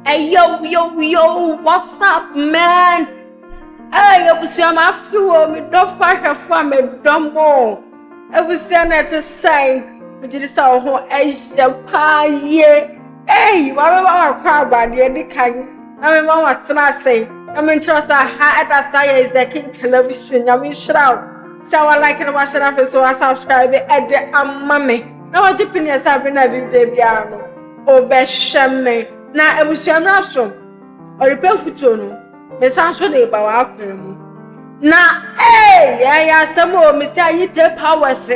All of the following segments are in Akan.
Hey yo yo yo, what's up man? Hey, abusua mafe wɔ me dɔfo ahwɛfo a medɔ mo. Abusua na ɛte sɛn? Megye di sɛ wo ho ɛyɛ paa yie. Hey, wabɛma wakɔ abadeɛ di kan na mema watena ase na menkyerɛ sɛ ha ɛda saa yɛ is the king television. Nyame nhyira wo sɛ wa like na wahyɛ no afei so wa subscribe ɛde ama me na wagye pini ɛsɛ abere na bi biara no wobɛhwɛ me. Na abusua mmra so ɔrepɛ mfutuo no, mesan so de ba w'akwan mu. Na ee, yɛyɛ asɛm o, mesi ayi te powers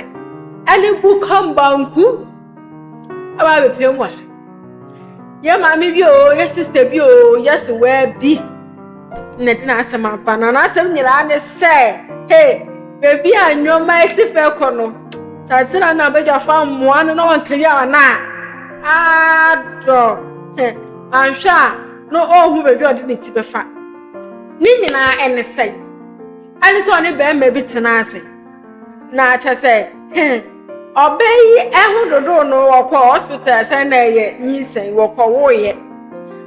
ɛne bukam banku ɛwɔ abɛpem wa. Yɛ maame bi o, yɛ sister bi o, yɛ sewaa bi na ɛde n'asɛm aba. Na n'asɛm nyinaa ne sɛ, hey, beebi a nneɛma esi fɛ kɔ no, santena na abadwafo amoa no na wɔnkari a na adɔ anhwɛ a na ɔnhu baabi a ɔde ne ti bɛfa. Ne nyinaa ɛne sɛn? Ɛne sɛ ɔne bɛrima bi tena ase na kyɛ sɛ ɔbaa yi ɛho dodoɔ no wɔkɔ hospital sɛ na ɛyɛ nyinsɛn, wɔkɔ woyɛ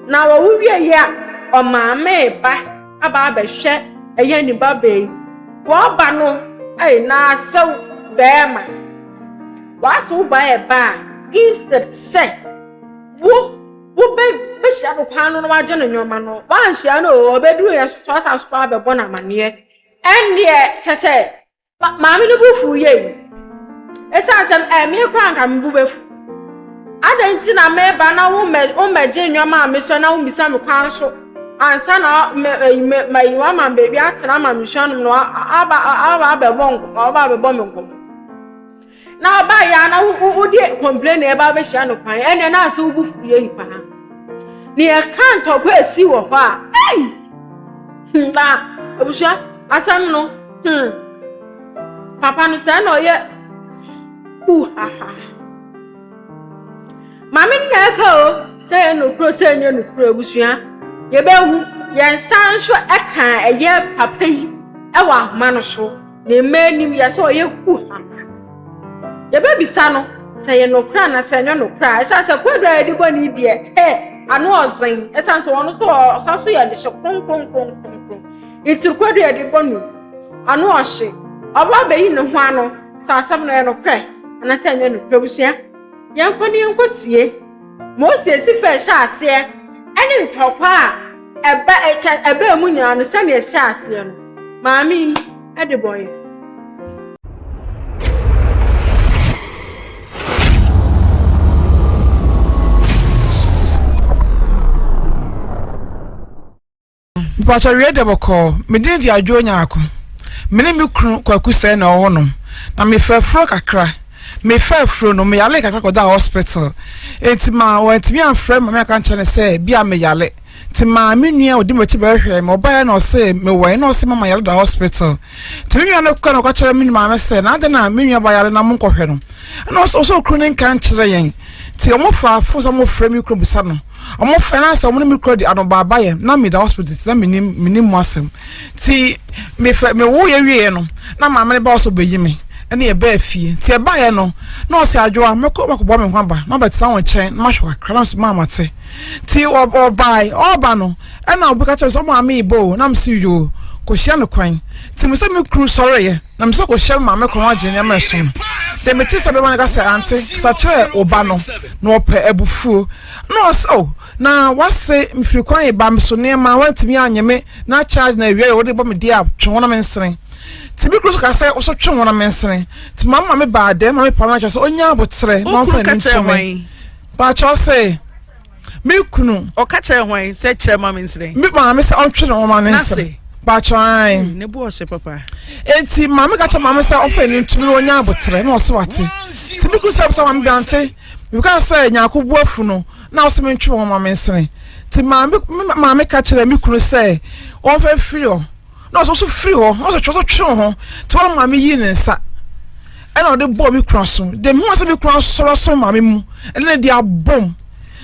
na wɔwo wie yi a ɔmaame ba aba abɛhwɛ ɛyɛ ne ba bɛyi. Wɔba no ɛyɛ n'asɛw bɛrima wɔasɛw ba yɛ ba a, instead sɛ wo wobɛ bɛhyia no kwan no na wagye no nneɛma no, wanhyia no o, ɔbɛduru yɛ so so asa so abɛbɔ no amanneɛ. Ɛnneɛ kyɛ sɛ maame no bu fu yie yi, ɛsiane sɛ ɛmee koraa nka me bu bɛfu. Adɛn nti na meba na wommɛgye nneɛma a mesɔ na wommisa me kwan so ansa na me mayi wama me baabi atena ama me nsuo anom na aba aba abɛbɔ nkɔmmɔ, ɔba abɛbɔ me nkɔmmɔ na ɔba yɛ na wode complain na ɛba abɛhyia no kwan? Ɛnneɛ na asɛ wobu fu yie paa. Na yɛka ntɔkwa esi wɔ hɔ a, ɛyi na abusua asɛm no, papa no sɛ na ɔyɛ huhaha. Maame no na ɛka o sɛ yɛ nokuro sɛ ɛnyɛ nokuro, abusua yɛbɛhu. Yɛn nsa nso ɛka ɛyɛ papa yi ɛwɔ ahoma no so na mma anim yɛ sɛ ɔyɛ huhaha. Yɛbɛbisa no sɛ yɛ nokora na sɛ ɛnyɛ nokora, ɛsiane sɛ kwadu a yɛde bɔ ne deɛ ɛ ano ɔzen, ɛsiane sɛ ɔno nso ɔsa so yɛ de hyɛ kronkronkronkronkron nti kwadu a yɛde bɔ no ano ɔhye. Ɔba abɛyi ne ho ano sɛ asɛm no yɛ nokorɛ anaasɛ ɛnyɛ nokorɛ. Abusua, yɛnkɔ ne yɛnkɔ tie Mose esi fɛ ɛhyɛ aseɛ ɛne ntɔkwa a ɛba ɛkyɛ ɛbɛn mu nyinaa no sɛnea ɛhyɛ aseɛ no maame yi ɛde bɔ yɛ. Mpakyɛ wie de bɔkɔɔ. Me din de Adwo Nyarko. Me ne me kunu Kwaku sɛɛ na ɛwɔ hɔnom. Na mefa afuro kakra. Mefa afuro no, meyaree kakra kɔdaa hospital. Enti ma wɔantumi amfrɛ me maame anka ankyerɛ no sɛ bi a meyare. Nti maa me nua a ɔdi m'akyi bɛhwehwɛɛ me. Ɔbaeɛ na ɔse mewɔ he na ɔse mama yare da hospital. Nti me nua no kɔe na ɔka kyerɛɛ me maame sɛ na adɛn na me nua ba yare na monkɔhwɛ no. Ɛna ɔse ɔsɛ okunu no nka nkyerɛ yɛn. Nti wɔfaa phone sɛ wɔfrɛ me kunu bisa no. Ɔmo frɛ na sɛ ɔmo ne me kura di anobaaba yɛ na me da hospital ti na me nim me nim mu asɛm ti me fɛ me wo yɛ wie no na maame ne ba ɔsɛ ɔbɛyi me ɛne yɛ bɛɛ fie nti ɛba yɛ no na ɔsɛ adwoa mɛkɔ makɔbɔ me ho aba na ɔbɛtena wɔn nkyɛn na mahwɛ kakra na ɔsɛ maa mate ti ɔbae ɔba no ɛna obi ka kyerɛ sɛ ɔmaame yi bɔ o na me si yoo kɔhyia no kwan ti me sɛ me kuru sɔre yɛ na me sɛ kɔhyia me maame kɔn agye nneɛma ɛso no de me te sɛ bɛma no ka sɛ ante sa kyerɛ ɔba no na ɔpɛ abufuo Na ɔse oh na wase mefiri kwan ba me so nneɛma wantumi anye me na charge na awia yɛ wode bɔ me deɛ a twe ho na mensene nti me kunu so ka sɛ wo so twe ho na mensene nti ma ma me baa dɛm ma me pa no akyerɛ sɛ ɔnya aboterɛ na ɔmfa n'ani nto me baakyɛ ɔse me kunu ɔka kyerɛ hwan sɛ kyerɛ ma mensene me maame sɛ ɔntwe ne ho ma mensene baakyɛ ae ne bo ɔhyɛ papa. Enti maame ka kyerɛ maame sɛ ɔmfa n'ani nto me na ɔnya aboterɛ na ɔse wate nti me kunu sɛ sɛ maame bante Meka sɛ Nyarko bo afu no na ɔse mentwe me ho ma mensene. Nti maame me maame ka kyerɛɛ me kunu sɛ ɔmfa mfiri hɔ. Na ɔse ɔso firi hɔ, na ɔse twe ɔso twe wo ho. Nti hɔ na maame yii ne nsa ɛna ɔde bɔɔ me kunu aso. Deɛ mehu sɛ me kunu asɔre aso maame mu ɛne ne de abom.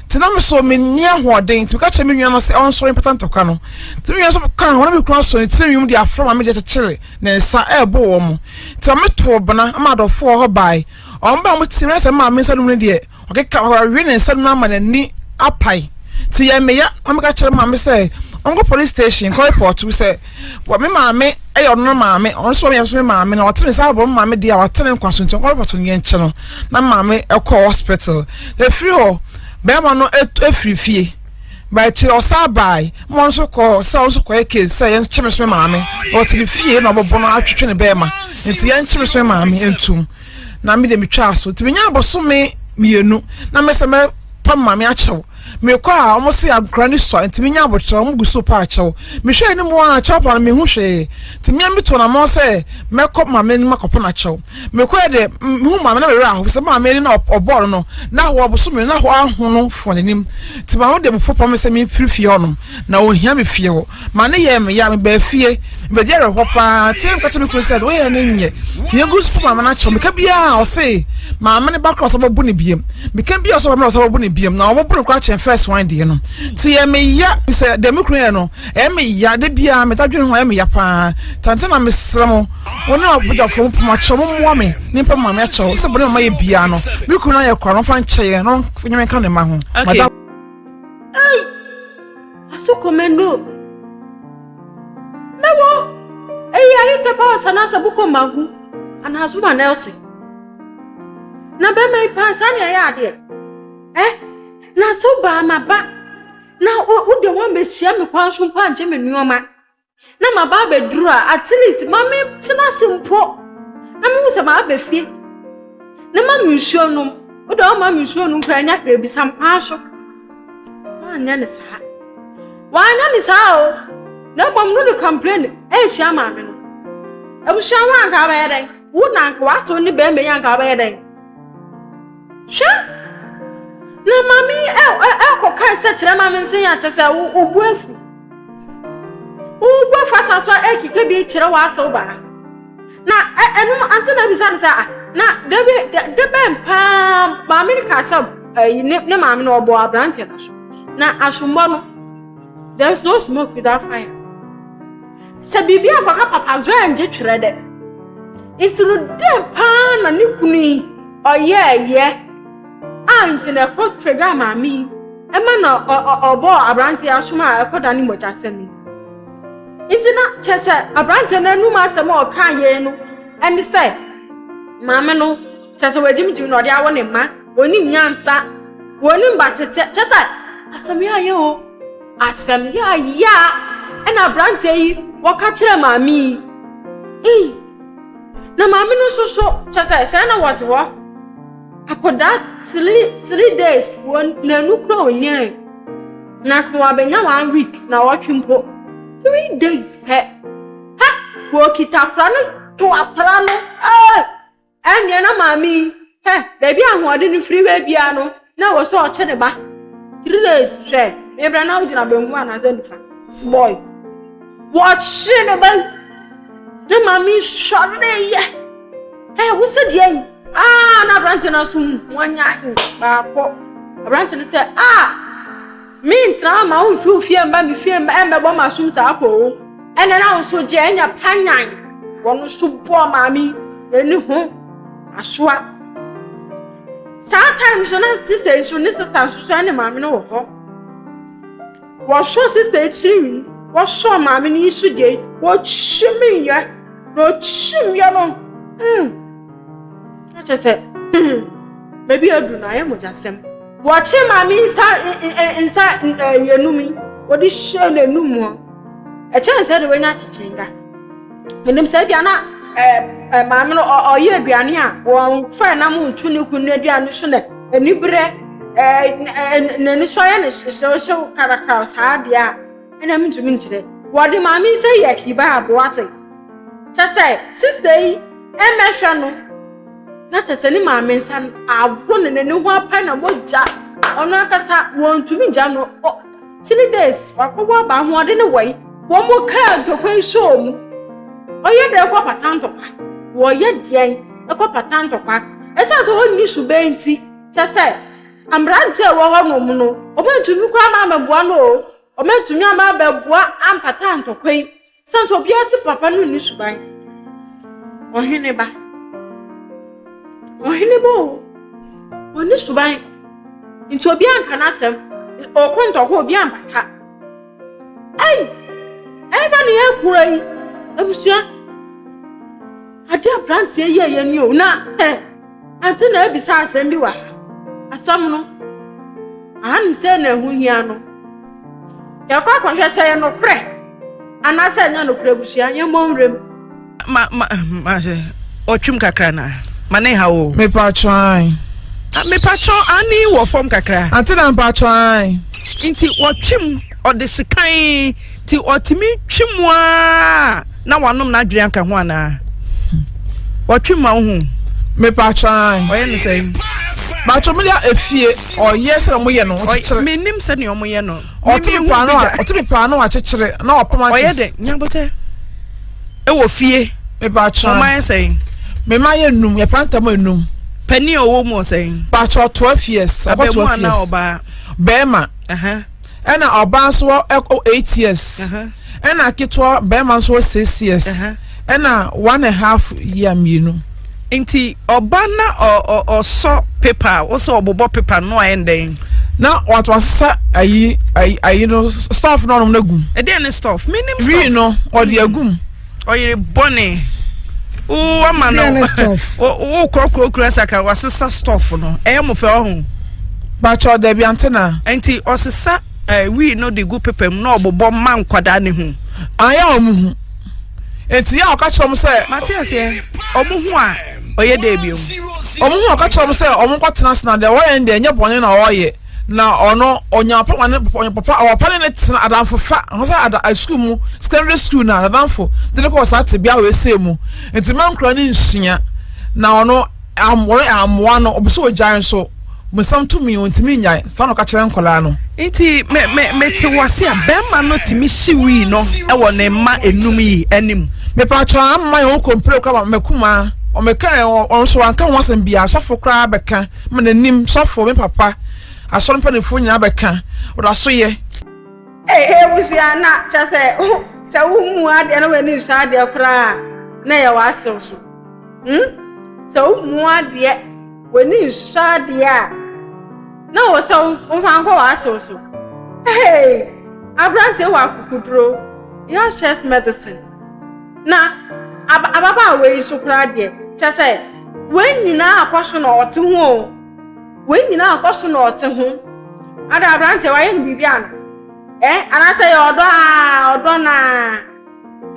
Nti na me so menni ahoɔden nti meka kyerɛ me nua no sɛ ɔnsɔre mpata ntɔkwa no. Nti me nua nso kaa ho na me kunu asɔ ne tirinwi mu de afra maame de akyekyere ne nsa ɛɛbo wɔn. Nti maame too bena ma adɔfoɔ hɔ bae. Wɔn ba a wɔte mu na sɛ maame nsa num no deɛ, ɔkeka ɔwe ne nsa num ama n'ani apae. Nti yɛ meya na meka kyerɛ maame sɛ ɔnkɔ police station nkɔ report sɛ wɔ me maame ɛyɛ ɔno no maame ɔno nso yɛ nso me maame na ɔte ne nsa abɔ me maame deɛ a wate ne nkwa so nti ɔnkɔ report no yɛnkye no na maame ɛkɔ hospital efiri hɔ bɛrima no efiri fie ba akyire ɔsan baae ma ɔno nso kɔ sɛ ɔno nso kɔyɛ case sɛ yɛnkye me so me maame ɔte ne fie na ɔbɛbɔ no atwetwe ne bɛrima nti yɛnkye me so me maame ntum na me de metwaa so nti menya abosome mmienu na mɛsɛ mɛpa maame akyɛw Mekɔ a, wɔn se akora no sua nti menya aboterɛ, wɔn gu so pa akyɛw. Mehwɛ anim a kyɛw pa no menhu hwee. Nti mea metu anamɔn sɛ mɛkɔ maame anim akɔpɛ no akyɛw. Mekɔɛ deɛ, mehu maame na me werɛ aho sɛ maame ani na ɔbɔɔ no no, na hɔ abosome no na hɔ ahono fɔ n'anim. Nti maame de abufuo pam me sɛ memfiri fie hɔnom, na ɔnhia me fie hɔ. Ma ne yɛɛ me ya, mebaa fie, mebɛdi awerɛhoɔ paa. Nti meka kyerɛ me kunu sɛ deɛ woyɛ no nyɛ. Nti yɛgu so maame no akyɛw. Meka biara a ɔse maame no ba koraa ɔsɛ bɛbo no biam. Meka biara ɔsɛ maame no ɔsɛ bɛbo no biam. Na ɔbɛbo no koraa kyɛn first one deɛ no. Nti ɛyɛ me ya sɛ deɛ me kunu yɛ no, ɛyɛ me ya. Da biara meda dwene ho, ɛyɛ me ya paa. Tante na mesrɛ mo, wo ne abadwafoɔ mo pam akyɛw, mommoa me ne mpɛ maame akyɛw. Sɛ bɔne mama yɛ biara no, me kunu no ayɛ koraa no, ɔmfa nkyɛ yɛn na ɔnyɛ me nka ne mma ho. Okay. Ei! Aso komendo. Mɛwɔ eyi ayi tɛpa ɔsa na asa buko mahu ana azuma Nelson. Na bɛma yi paa saa ne ɛyɛ adeɛ. Eh? Na sɛ wobaa ma ba na wode wɔn bɛhyia me kwan so mpo angye me nneɛma. Na maba abɛduru a, at least ma me tena ase mpo na mehu sɛ maba fie na ma me nsuo nom. Wode ɔma me nsuo nom koraa nya hwee bisa mpaa so. Wanyɛ ne saa. Wanyɛ ne saa o. Na mmom no de complain ɛnhyia maame no. Abusua wo anka wobɛyɛ dɛn? Wo na anka w'asew ne bɛrima yi anka wobɛyɛ dɛn? Hwɛ! Na maame yi ɛkɔka sɛ kyerɛ maame nsɛn akyɛ sɛ wo bo afu. Wo bo afu asa so ɛkeka bi kyerɛ w'asew baa. Na ɛno ante na bisa no sɛ ah na dabi de bɛn paa maame no kaa sɛ ɛyi ne ne maame no ɔbɔ aberanteɛ no so. Na asombɔ no there is no smoke without fire. Sɛ biribi ankɔka papa so ɛngye twerɛ dɛ. Nti no dɛn paa na ne kunu yi ɔyɛɛyɛ a nti na ɛkɔ trigger maame yi ɛma na ɔbɔɔ aberanteɛ asom a ɛkɔda ne mogyasɛm yi. Nti na kyɛ sɛ aberanteɛ no anum asɛm a ɔka yei no ɛne sɛ maame no Kyerɛ sɛ wagyimgyim na ɔde awo ne mma. Wɔnim nyansa, wɔnim batetɛ. Kyerɛ sɛ asɛm yɛ ayɛ o, asɛm yɛ ayɛ a ɛna aberanteɛ yi wɔka kyerɛ maame yi. Ei, na maame no nso so kyerɛ sɛ sɛɛ na wɔte hɔ. Akwadaa 3 days wɔn n'anu kura onyae. Na wɔabɛnya one week na wɔtwe mpo 3 days pɛ. Ha, wɔkita akwadaa no to akwadaa no. Ee. Ɛnneɛ na maame yi, hɛ, baabi a ahoɔden no firi ba biara no, na ɛwɔ sɛ ɔkye ne ba. 3 days, hwɛ, mebra na wogyina benkum anaasɛ nifa. Boy, wɔkye ne ba yi. Na maame yi sɔreyɛ. Hɛ, wo sɛ deɛ yi? Ah, na aberante no aso mu, wɔanya baako. Aberante no sɛ, ah, Mentena mma wo mfi wo fie mma me fie mma ɛmmɛbɔ m'asom saa kɔ o. Ɛnɛ na wo nso gye ɛnya panyan. Wɔn nso bɔɔ maame yi n'ani ho asoa. Saa time nso na sister yi nso ne sister nso so ɛne maame no wɔ hɔ. Wɔsɔ sister yi tirinwi, wɔsɔ maame no yi so deɛ wɔkyimiiɛ na ɔkyimiiɛ no. Na kyerɛ sɛ baabi adu no ayɛ mogyasɛm. Wɔkye maame nsa nsa enum yi, wɔde hyɛ n'anum hɔ. Ɛkyɛn sɛ de wanya kyekyenga. Menim sɛ ebia na ɛɛ maame no ɔyɛ aduane a wɔmfa nam nto ne kunu n'aduane so na aniberɛ ɛɛ n'ani so ayɛ no hyewhyew karakara saa deɛ a ɛna mentumi nkyerɛ. Wɔde maame nsa yi akiba aboa ase. Kyɛ sɛ sista yi mmɛhwɛ no. Na kyerɛ sɛ ne maame nsa no awo no n'ani ho apae na mogya ɔno ankasa wɔntumi ngya no 3 days wakɔbɔ aba ahoɔden ne wɔyi wɔn mo kaa ntɔkwa yi hyɛ mu ɔyɛ dɛn kɔ pata ntɔkwa wɔyɛ deɛn ɛkɔ pata ntɔkwa ɛsiane sɛ wɔnni suban nti kyɛ sɛ mmeranteɛ a ɛwɔ hɔ nom no wɔntumi koraa ma amɛboa no o wɔntumi ama abɛboa ampata ntɔkwa yi. Sane sɛ obiara se papa no nni suban. Ɔhene ba. Ɔhene ba o. Ɔnni suban. Nti obiara nka n'asɛm. Ɔko ntɔkwa obi ampata. Ei! Ɛmfa ne yɛ kura yi. Abusua. Ade aberanteɛ yi a yɛ ni o na ɛ ante na abisa asɛm bi wɔ ha. Asɛm no ahanom sɛ na ɛho hia no. Yɛkɔ akɔhwɛ sɛ yɛ nokorɛ anaasɛ ɛnyɛ nokorɛ abusua yɛmmɔ nwuram. Ma ma ma sɛ ɔtwem kakra na ma ne ha o. Mepatwɔ ae. Ah, mepatwɔ ani wɔ fam kakra. Ante na mpatwɔ ae. Nti ɔtwem ɔde sekan nti ɔtumi twe mu aa na wanom n'adwene aka ho anaa? Ɔtwe ma wohu. Mepatwɔ ae. Ɔyɛ ne sɛn? Patwɔ mo de efie ɔyɛ sɛ ɔmo yɛ no ɔkyekyere. Menim sɛnea ɔmo yɛ no. Ɔte paano a ɔte paano akyekyere na ɔpam akyes. Ɔyɛ dɛ nyabotɛ. Ɛwɔ fie. Mepakyɛw. Mo mma yɛ sɛn? Me mma yɛ num, yɛ pa ntam enum. Panin a ɔwɔ mu ɔsɛn? Pakyɛw 12 years. Ɔkɔ 12 years. Abɛmu ɔbaa? Bɛrima. Ɛna ɔbaa nso wɔ ɛkɔ 8 years. Ɛna ketewa bɛrima nso wɔ 6 years. Ɛna one and half year mmienu. Nti ɔba na ɔsɔ paper a wosɛ ɔbobɔ paper no ayɛ ndɛn? Na wasesa ayi ayi ayi no stuff na ɔnom no agum. Ɛdeɛn ne stuff? Menim stuff. Wii no ɔde agum. Ɔyere bɔne. Wo ama no. Ɛdeɛn ne stuff? Wo korɔkorɔ saka wasesa stuff no. Ɛyɛ mo fɛ ɔho. Bakyɛ ɔdabi ante na. Nti ɔsesa eh, wii no de gu paper mu na ɔbobɔ ma nkwadaa ne ho. Ayɛ ɔmo hu. Enti yɛ a ɔka kyerɛ wɔn sɛ. Mate aseɛ, wɔn ho a ɔyɛ dɛ bio. Wɔn ho a ɔka kyerɛ wɔn sɛ wɔn nkɔtena ase na deɛ wɔyɛ no deɛ ɛnyɛ bɔne na wɔyɛ na ɔno ɔnya papa ne ɔnya papa ɔwɔ papa ne ne tena adamfofa ho sɛ ada sukuu mu secondary school na adamfo de ne kɔ saa tebea wɔ esee mu nti mma nkura ne nsua na ɔno Wɔn ammoa no, ɔpɛ sɛ ɔgyae nso, bonsam tumi, ɔntumi nnyae. Saa na ɔka kyerɛ nkwadaa no. Nti me me mete wo ase a bɛrima no tumi hye wii no wɔ ne mma enum yi anim. Mepatwa amma yɛn ho kompire koraa ma m'akumaa ɔmɛka ɔno nso wanka ho asɛm biara sɔfo koraa bɛka ma n'anim sɔfo me papa asɔre mpanimfoɔ nyinaa bɛka ɔda so yɛ. Ee abusua na kyɛ sɛ sɛ wo mu adeɛ na w'ani nsɔ adeɛ koraa na ɛyɛ w'asew so. Hmm? Sɛ womu adeɛ, w'ani nsɔ adeɛ a, na wɔ sɛ womfa nkɔ w'asew so. Hey! Aberanteɛ wɔ akokoduro. Yours chest medicine. Na ab ababaawa yi so koraa deɛ, kyɛ sɛ wei nyinaa akɔ so na ɔte ho o. Wei nyinaa akɔ so na ɔte ho. Ada aberanteɛ wayɛ no biribi ana? Eh, anaasɛ yɛ ɔdɔ a ɔdɔ naa.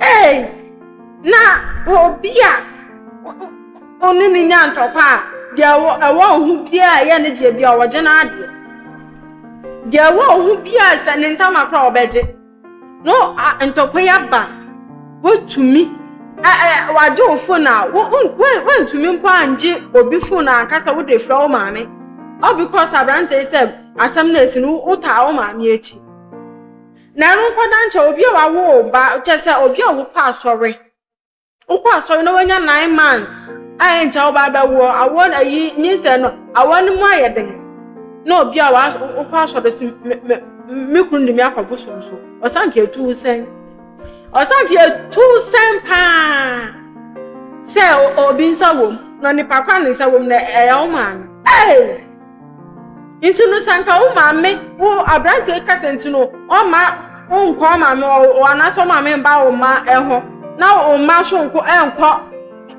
Hey! Na obi a ɔne no nya ntɔkwa a, deɛ ɛwɔ wo ho biara a ɛyɛ ne deɛ biara ɔgye n'adeɛ. Deɛ ɛwɔ wo ho biara sɛ ne ntama koraa ɔbɛgye. No ntɔkwa yi aba, wotumi wagye wo fon a wontumi mpo angye obi fon a ankasa wode frɛ wo maame. All because aberanteɛ yi sɛ asɛm no asi no wotaa wo maame akyi. Na ɛno nkɔda nkyɛ obi a wawo wo ba kyɛ sɛ obi a wokɔ asɔre wokɔ asɔre na wanya 9 months a ɛnkyɛ wo ba bɛwoɔ awoɔ ayi nyinsɛn no awoɔ no mu ayɛ den na obi a wokɔ asɔre si me me me kunu de me akɔ bosom so ɔsan ka etu sɛn ɔsan ka etu sɛn paa sɛ obi nsa wom na nipa kora ne nsa wom na ɛyɛ wo maame ee. Nti no sɛ nka wo maame wo aberanteɛ kasa nti no ɔma wonkɔ maame ɔ anaasɛ wo maame mba wo mma ɛhɔ na wo mma nso nkɔ ɛnkɔ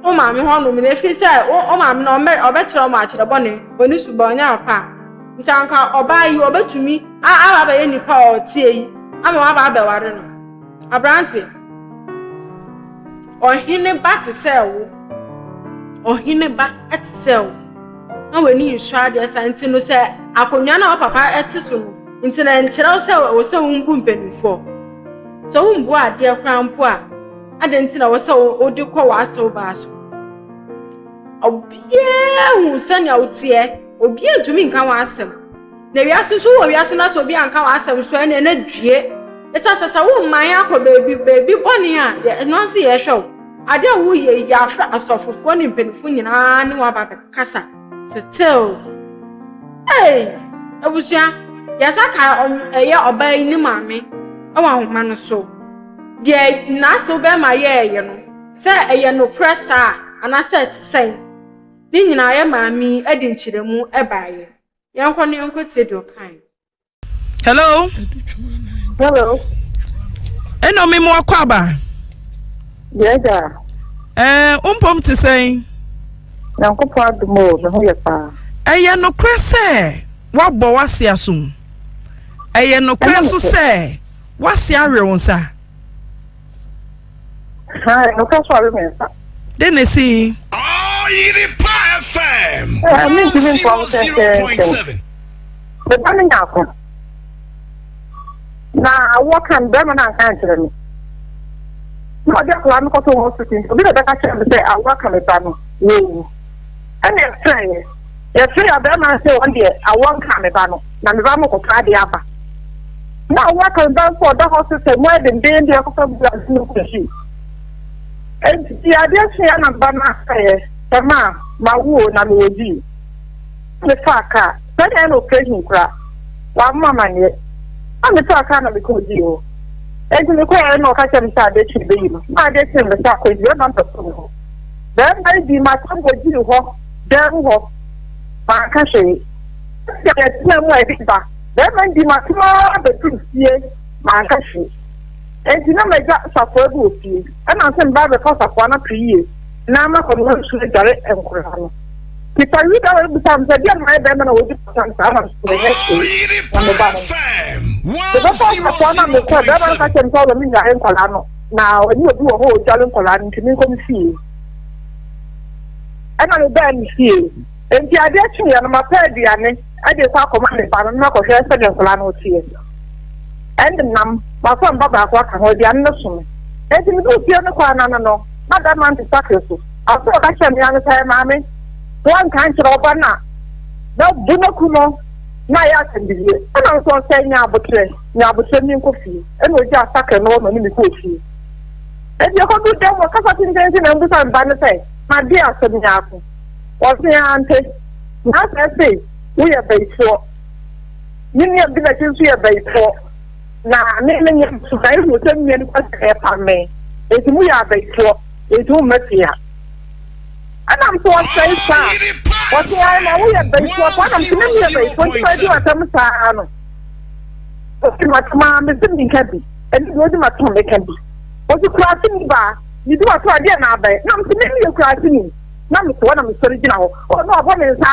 wo maame hɔ nom na efi sɛ wo maame no ɔmɛ ɔbɛkyerɛ wɔn akyerɛ bɔne wɔne suba ɔnyɛ apa nti anka ɔbaa yi ɔbɛtumi aba abɛyɛ nipa a ɔteɛ yi ama waba abɛware no aberante ɔhene ba te sɛ wo ɔhene ba te sɛ wo na w'ani nsɔ adeɛ saa nti no sɛ akonnwa no a wo papa te so no nti na nkyerɛ wo sɛ wɔ sɛ wombu mpanimfoɔ sɛ wombu adeɛ koraa mpo a adɛn nti na wɔ sɛ wode kɔ w'asew baa so obiara hu sɛnea woteɛ obiara ntumi nka w'asɛm na wiase nso wɔ wiase no sɛ obi anka w'asɛm so ɛne ɛna due ɛsɛ sɛ sɛ womman akɔ baabi baabi bɔne a ɛno nso yɛhwɛ wo Ade a woyɛ yi, yɛafrɛ asɔfofoɔ ne mpanimfoɔ nyinaa ne wɔn aba abɛkasa. Still. Hey! Abusua, yɛsa ka ɛyɛ ɔbaa yi ne maame wɔ ahoma no so. Deɛ n'asew bɛrima yɛɛyɛ no, sɛ ɛyɛ nokorɛ saa anaasɛ ɛte sɛn, ne nyinaa yɛ maame yi de nkyerɛmu baeɛ. Yɛnkɔ na yɛnkɔtie deɛ ɔkaeɛ. Hello. Hello. Ɛna ɔmo mu akɔ aba. Yɛda. Ɛɛ mpom te sɛn? Nyankopɔn adom o, me ho yɛ paa. Ɛyɛ nokorɛ sɛ woabɔ w'ase asom? Ɛyɛ nokorɛ nso sɛ w'ase awe wo nsa? Ɛyɛ nokorɛ sɛ ɔwe me nsa. Dɛn na esii? Ɔyerepa FM Mentumi ntoa wo sɛnsɛnsɛm. Me ba no nya ako. Na awoɔ ka no, bɛrima no anka ankyerɛ me. Na ɔde akwadaa no kɔtoo hospital nti obi na bɛka kyerɛ me sɛ awoɔ aka me ba no, wɔawu. Ɛna yɛfrɛeɛ. Yɛfrɛeɛ a bɛrima no sɛ wɔn deɛ awoɔ nkaa me ba no, na me ba no kɔtɔ adeɛ aba. Na awoɔ aka me ba nso ɔda hospital mu ayɛ dendenden akɔfa ambulance no kɔ akyi. Enti adeɛ kyeeɛ na me ba no afrɛeɛ sɛ ma mawo o na mewɔ gyi. Mefaa kaa, sɛdeɛ ɛyɛ na operation koraa, wamma amaneɛ. Na mefaa kaa na mekɔɔ gyi hɔ. Enti mekɔeɛ na ɔka kyerɛɛ me sɛ adeɛ kye bɛyi no. Na adeɛ kyee no mesan kɔe nti bɛrima no bɛsoo me hɔ. Bɛrima yi dii m'atɛm wɔ gyiri hɔ, dan mu hɔ. Manka hwee. Sɛ yɛtena mu a ɛde ba. Bɛrima no dii m'atɛm ara bɛduru fie, manka hwee. Enti na m'agya safoa bi wɔ fie. Ɛna sɛ meba abɛfa safoa no ato yie na makɔnoa nsuo adware nkwadaa no. Peter Yuda wei bisaa me sɛ, Deɛn na mayɛ bɛrima na wɔdi m'asɛm saa? Na mese, Menyɛ hwee, na me ba no. Mebɛfaa safoa no a mekɔe, bɛrima no ka kyerɛɛ me sɛ ɔwɔ mennware nkwadaa no, na ɔne obi wɔ hɔ a ɔdware nkwadaa no nti menkɔ me fie. Ɛna mebaa me fie. Enti adeɛ kyeeɛ no, mapɛ aduane de rekɔ akɔma me ba no na makɔhwɛ sɛdeɛ nkwadaa no teɛ. Ɛne nam, mafa me ba baako aka ho, aduane no so me. Enti meduu fie no kwan no ano no, na bɛrima no te sakre so. Afei ɔka kyerɛɛ me ara ne sɛ, Maame, sɛ woanka ankyerɛ wo ba no a, mɛbu no aku no na ayɛ asɛmdidie. Ɛnna nso ɔsɛe, Nya aboterɛ, nya aboterɛ menkɔ fie. Ɛnna ɔgyaa sakre no hɔ ma ne me kɔɔ fie. Enti yɛkɔduu dan mu, ɔkasa tenteenten na mebisa me ba no sɛ, Made asɛm yi ako? Ɔse, Ante. Na sɛ se woyɛ bayifoɔ. Me nua bi n'akyi nso yɛ bayifoɔ. Na me menyɛ nso na ehu sɛ me nua no kɔ sɛ ɛpam me. Enti moyɛ abayifoɔ. Enti wo mma fie ha. Ɛna m sɛ ɔsɛe saa. Ɔse ae na woyɛ bayifoɔ saa na m sɛ me meyɛ bayifoɔ nti ma edi m'asɛm saa no. Ɔsi m'asɛm a mese menka bi. Ɛne deɛ ɔdi m'asɛm a meka bi. Ɔsi kurase ni baa. Medi w'asɛm a deɛ na abɛn. Na m sɛ me meyɛ kurase ni. Na mete hɔ na mesɔre gyina hɔ. Ɔ na ɔbɔ me nsa.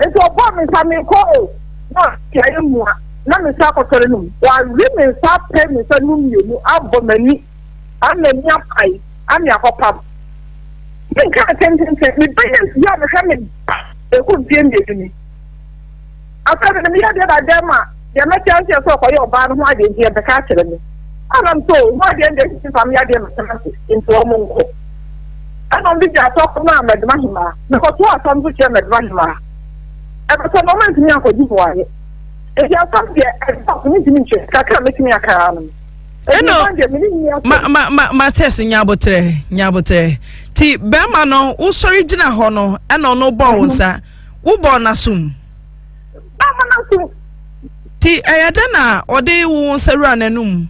Nti ɔbɔɔ me nsa mekɔ o. Na ɔsi ayɛ mua. Na me nsa akɔtɔre no mu. Wawe me nsa apɛ me nsa no mmienu abɔ m'ani. Ama ani apae ame akɔpam. Menkaa tententen, mebɛyɛ mfie a mehwɛ me ba ɛkɔ mfie mmienu ni. Afei mede meyɛ adeɛ da dɛm a, deɛ mɛte aseɛ sɛ ɔkɔyɛ ɔbaa no ho adeɛ nti ɛbɛka akyerɛ me. Ɛna m sɛ ho adeɛ deɛ nti fa meyɛ adeɛ mɛtena ase nti wɔn nkɔ. Ɛna ɔmo de gya asɔ kɔmaa Mɛdoma Hemaa. Mekɔtoo asɛm nso kyerɛ Mɛdoma Hemaa. Ɛbɛsɛ no ɔmo antumi ankɔgye mmuaeɛ. Nti asɛm deɛ ɛdɔɔso mentumi nkyerɛ kakra a mɛtumi aka ara no. Ɛna ma ma ma Matias nya abotrɛ nya abotrɛ ti bɛrima no wosɔre gyina hɔ no ɛna ɔno bɔ wo nsa wobɔ n'asom. Bɛrima n'asom. Ti ɛyɛ dɛ na ɔde wo nsa wura n'anum.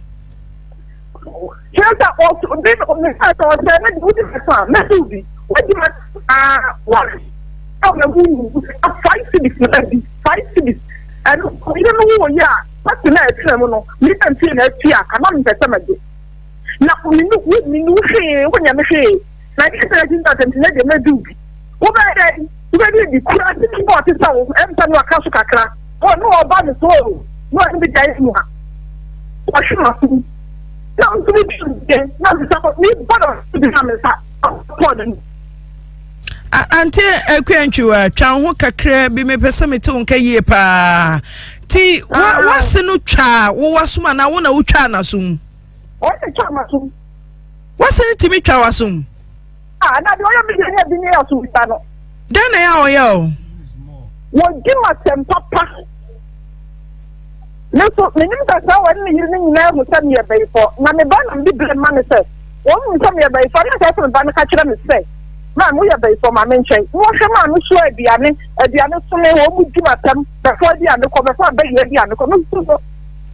Kyerɛ sɛ ɔso bi ne sɛ ɔsɛ ne de wodi ma a mɛsi bi wodi ma aa wɔre ɛwɔ ɛmu nu 5 cedis na bi 5 cedis ɛno ɔyere no wɔ yɛ a. Pati no a ɛtena mu no, me mfe na atua aka, na mempɛ sɛ megye. Na minni wo, minni wo hwee, wonyɛ me hwee. Na ɛdeɛn sɛ yɛagye ntam nti, na deɛ mɛdi wo bi. Wobɛyɛ dɛn? Wobɛdi bi. Kurase bi bɔ ɔte sɛ wo, ɛmfa no aka so kakra. O, na ɔba me so o, na ɔne me gyae mu a, ɔhwe m'asom. Na nso me di na me nsa kɔ, mebɔ no bi na me nsa kɔɔ n'anim. Ante Akua Ntwiwa, twa wo ho kakra bi, mepɛ sɛ mete wo nka yie paa. Ti wa wase no twaa wo wasom anaa wo na wotwaa n'asom? Ɔne twa m'asom. Wase no tumi twa w'asom? Ah, na deɛ ɔyɛ me deɛ nyɛ bi ne asom twa no. Dɛn na ɛyɛ a ɔyɛ o? Wɔdi m'asɛm papa. Me nso, menim sɛ saa wɔne ne yere no nyinaa ahu sɛ meyɛ bayifɔ, na me ba na mede blame ma no sɛ wɔn hu sɛ meyɛ bayifɔ, na ɛsɛ sɛ me ba no ka kyerɛ me sɛ, Maame, woyɛ bayifɔ, ma me nkyɛn. Na wɔhwɛ maa me soa aduane, aduane so me, wɔn mu di m'atɛm, bɛfa aduane kɔ, bɛfa abayie aduane kɔ, me nso so,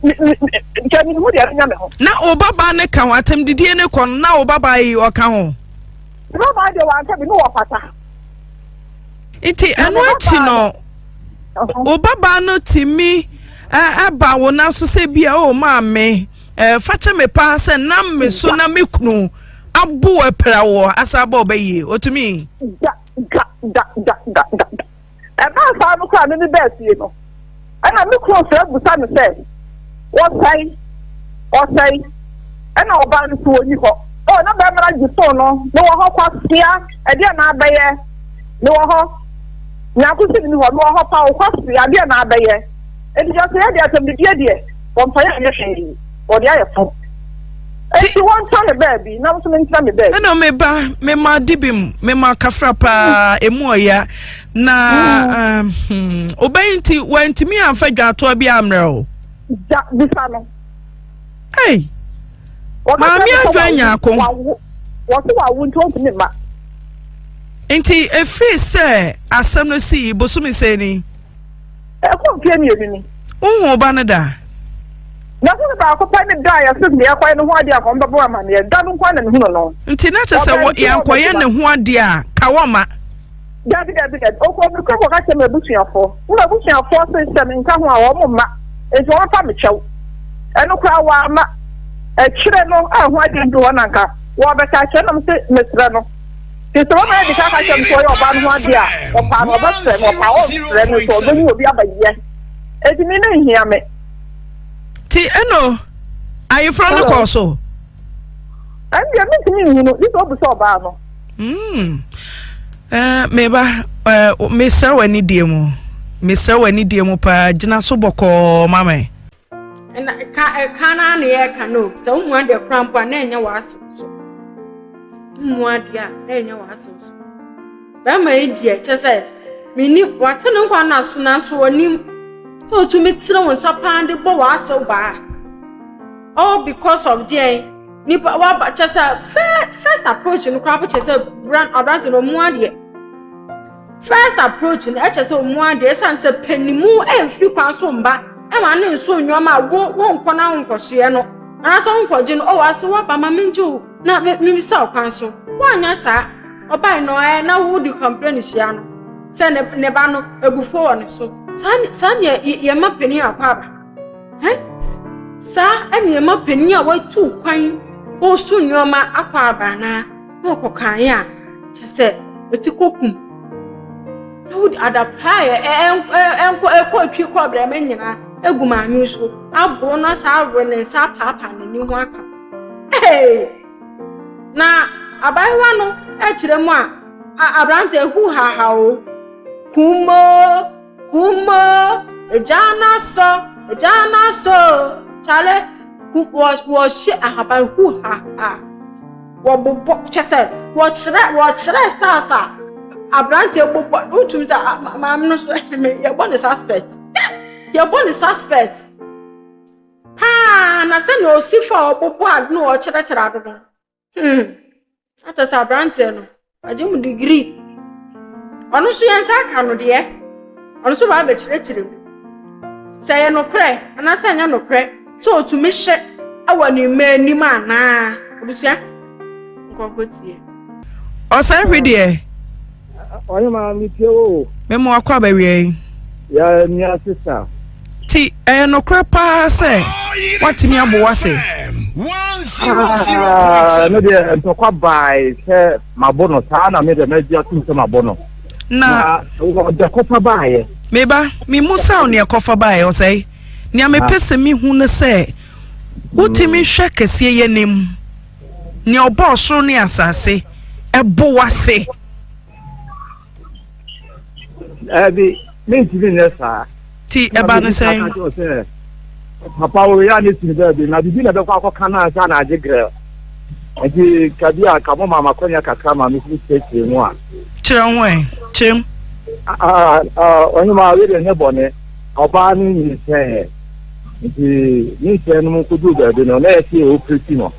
me, me, me, nkyɛn mehu deɛ ɛbɛnya me ho. Na wo babaa no ka ho, atɛmdidie no kɔ no, na wo babaa yi ɔka ho? Me babaa deɛ wanka bi, ne wɔfata. Nti ɛno akyi no, wo babaa no tumi. ɛba wo nan so sɛ bia o maame fa kyɛ me paa sɛ nam me so na me kunu abo apira wɔ asa abɔ ɔbɛyie otumi. Da da da da da da da. Ɛbaa saa no koraa me me baa fie no ɛna me kunu frɛ busa me sɛ wɔsɛe ɔsɛe ɛna ɔbaa no so wɔnni hɔ. Oh na bɛrima no agye phone no mewɔ hɔ kwasea ɛdeɛ na abɛyɛ mewɔ hɔ nyanko si ne hɔ mewɔ hɔ pa wo kwasea adeɛ na abɛyɛ enti kyerɛ sɛ yɛdeɛ asɛmdidie deɛ wɔmfa yɛ anyɛ hwee wɔde ayɛ fam. Enti wɔntena ne baabi, na nso mentena me baabi. Ɛna me ba, mema dibim, mema kafra paa, emu ɔya. Na mm. um, ɔbɛyi nti, wantumi amfa dwatoa bi ammerɛ o. Da, bisa no. Ei, maame adwa nyaako. Wɔse wawo nti ɔntumi mma. Nti efiri sɛ asɛm no sii bosome sɛ ni. Ɛkɔ mfeɛ mmienu ni. Wohu wo ba no da? Mehunu baako pɛ ne da a yɛse deɛ yɛkɔyɛ ne ho adeɛ a wɔbɛbɔ me amaneɛ. Da no nko ara na mehunu no. Nti na kyerɛ sɛ yɛankɔyɛ ne ho adeɛ a, ka wɔmma? Dabi, dabi, dabi. Ɔkɔɔ me kurom kɔka kyerɛɛ m'abusuafoɔ. Ne m'abusuafoɔ se sɛ menka ho a wɔmma. Nti wɔmfa me kyɛw. Ɛno koraa wɔamma. Akyire no a ho adeɛ duru hɔ na anka wɔrebɛka akyerɛ na mese mesrɛ no. Nti sɛ wɔma adi kan aka kyerɛ no sɛ ɔyɛ ɔbaa no ho adeɛ a, ɔpaa no ɔbɛfrɛ no, ɔpaa ɔmfrɛ no sɛ ɔbɛhu obi aba yɛ. Enti me no nhia me. Ti ɛno ayeforɔ no kɔɔ so? Ɛndeɛ mentumi nhunu, gye sɛ ɔbu sɛ ɔbaa no. Mm. Eh, meba, eh, mesrɛ wɔ anidie mu. Mesrɛ wɔ anidie mu paa, gyina so bɔkɔɔ ma me. Ɛna ka ɛka no ara na yɛreka no sɛ wohu adeɛ koraa mpo a na ɛnyɛ w'asɛm so wohu adeɛ a na ɛnyɛ w'asɛm so bɛrima yi deɛ kyɛ sɛ menim wate ne nkwa no aso nanso ɔnim sɛ ɔtumi tene wo nsa paa de bɔ w'asɛw baa all because of deɛn nipa waba kyɛ sɛ first approach no koraa po kyɛ sɛ aberante no ɔmu adeɛ First approach no ɛkyɛ sɛ ɔmu adeɛ ɛsiane sɛ panimu ɛmfiri kwan so mba ɛma ne nso nneɛma a wo wonkɔ na wonkɔsoɛ no anaasɛ wonkɔgye no ɔwɔ ase woaba ma mengye wo na mebisa wo kwan so woanyɛ saa ɔbae no ɛ na wode complain hyia no sɛ ne ne ba no abufuo wɔ ne so saa saa neɛ yɛma panin akɔ aba ɛ saa ɛne yɛma panin a watu kwan ɔresu nneɛma akɔ aba anaa na ɔkɔkaeɛ a, kyerɛ sɛ ɛti kɔkum. Na wode adapaa a ɛnkɔ ɛkɔ twi kɔ brɛmɛ nyinaa egu maame so aboro no saa awe ne nsa apaapaa n'ani ho aka. Hey! Na abaayewa no kyerɛ mu a aberante hu haha o. Kumo, kumo, egya n'asɔ, egya n'asɔ o. Kyale, wɔhyɛ ahaban hu haha. Wɔbobɔ kyɛ sɛ wɔkyerɛ wɔkyerɛ stars a aberanteɛ bobɔ wotumi sɛ maame no so yɛbɔ ne suspect yɛbɔ ne suspect paa na sɛnea ɔsi fa a ɔbobɔ ade na ɔkyerɛkyerɛ ade no hmm akyɛ sɛ aberanteɛ no wagye mu degree ɔno nso yɛn nsa aka no deɛ ɔno nso baa bɛkyerɛkyerɛ mu sɛ ɛyɛ nokorɛ anaasɛ ɛnyɛ nokorɛ sɛ ɔtumi hyɛ wɔ ne mma anim anaa abusua nkɔnkɔ tie. Ɔsɛe hwe deɛ. Ɔne maa mi tie wo. Me mo akɔ abɛwia yi. Yɛ nua sista. Ti ɛyɛ nokorɛ paa sɛ watumi abo wase. Ah, me deɛ ntɔkwa bae sɛ mabo no saa na me deɛ magye atom sɛ mabo no. Na ɔde kɔfa baeɛ. Meba, memusa wo nea kɔfa baeɛ ɔsɛe. Nea mepɛ sɛ mehu ne sɛ wotumi hwɛ kɛseɛ yi anim, nea ɔbɔɔ soro ne asase, ɛbo w'ase. Ɛbi, mentumi nyɛ saa. Ti ɛba ne sɛn? Papa wo yɛ ne sini baabi na biribi na ɛbɛkɔ akɔka no ansa na agye grɛ. Nti kabi a ka mo ma makwanya kakra ma me kyerɛkyerɛ mu a. Kyerɛ ho ɛ, kyerɛ mu. Ɔhema wei deɛ nyɛ bɔne. Ɔbaa no nyinsɛneeɛ, nti nyinsɛn no mu kɔduruu baabi no, na yɛse yɛ operate no,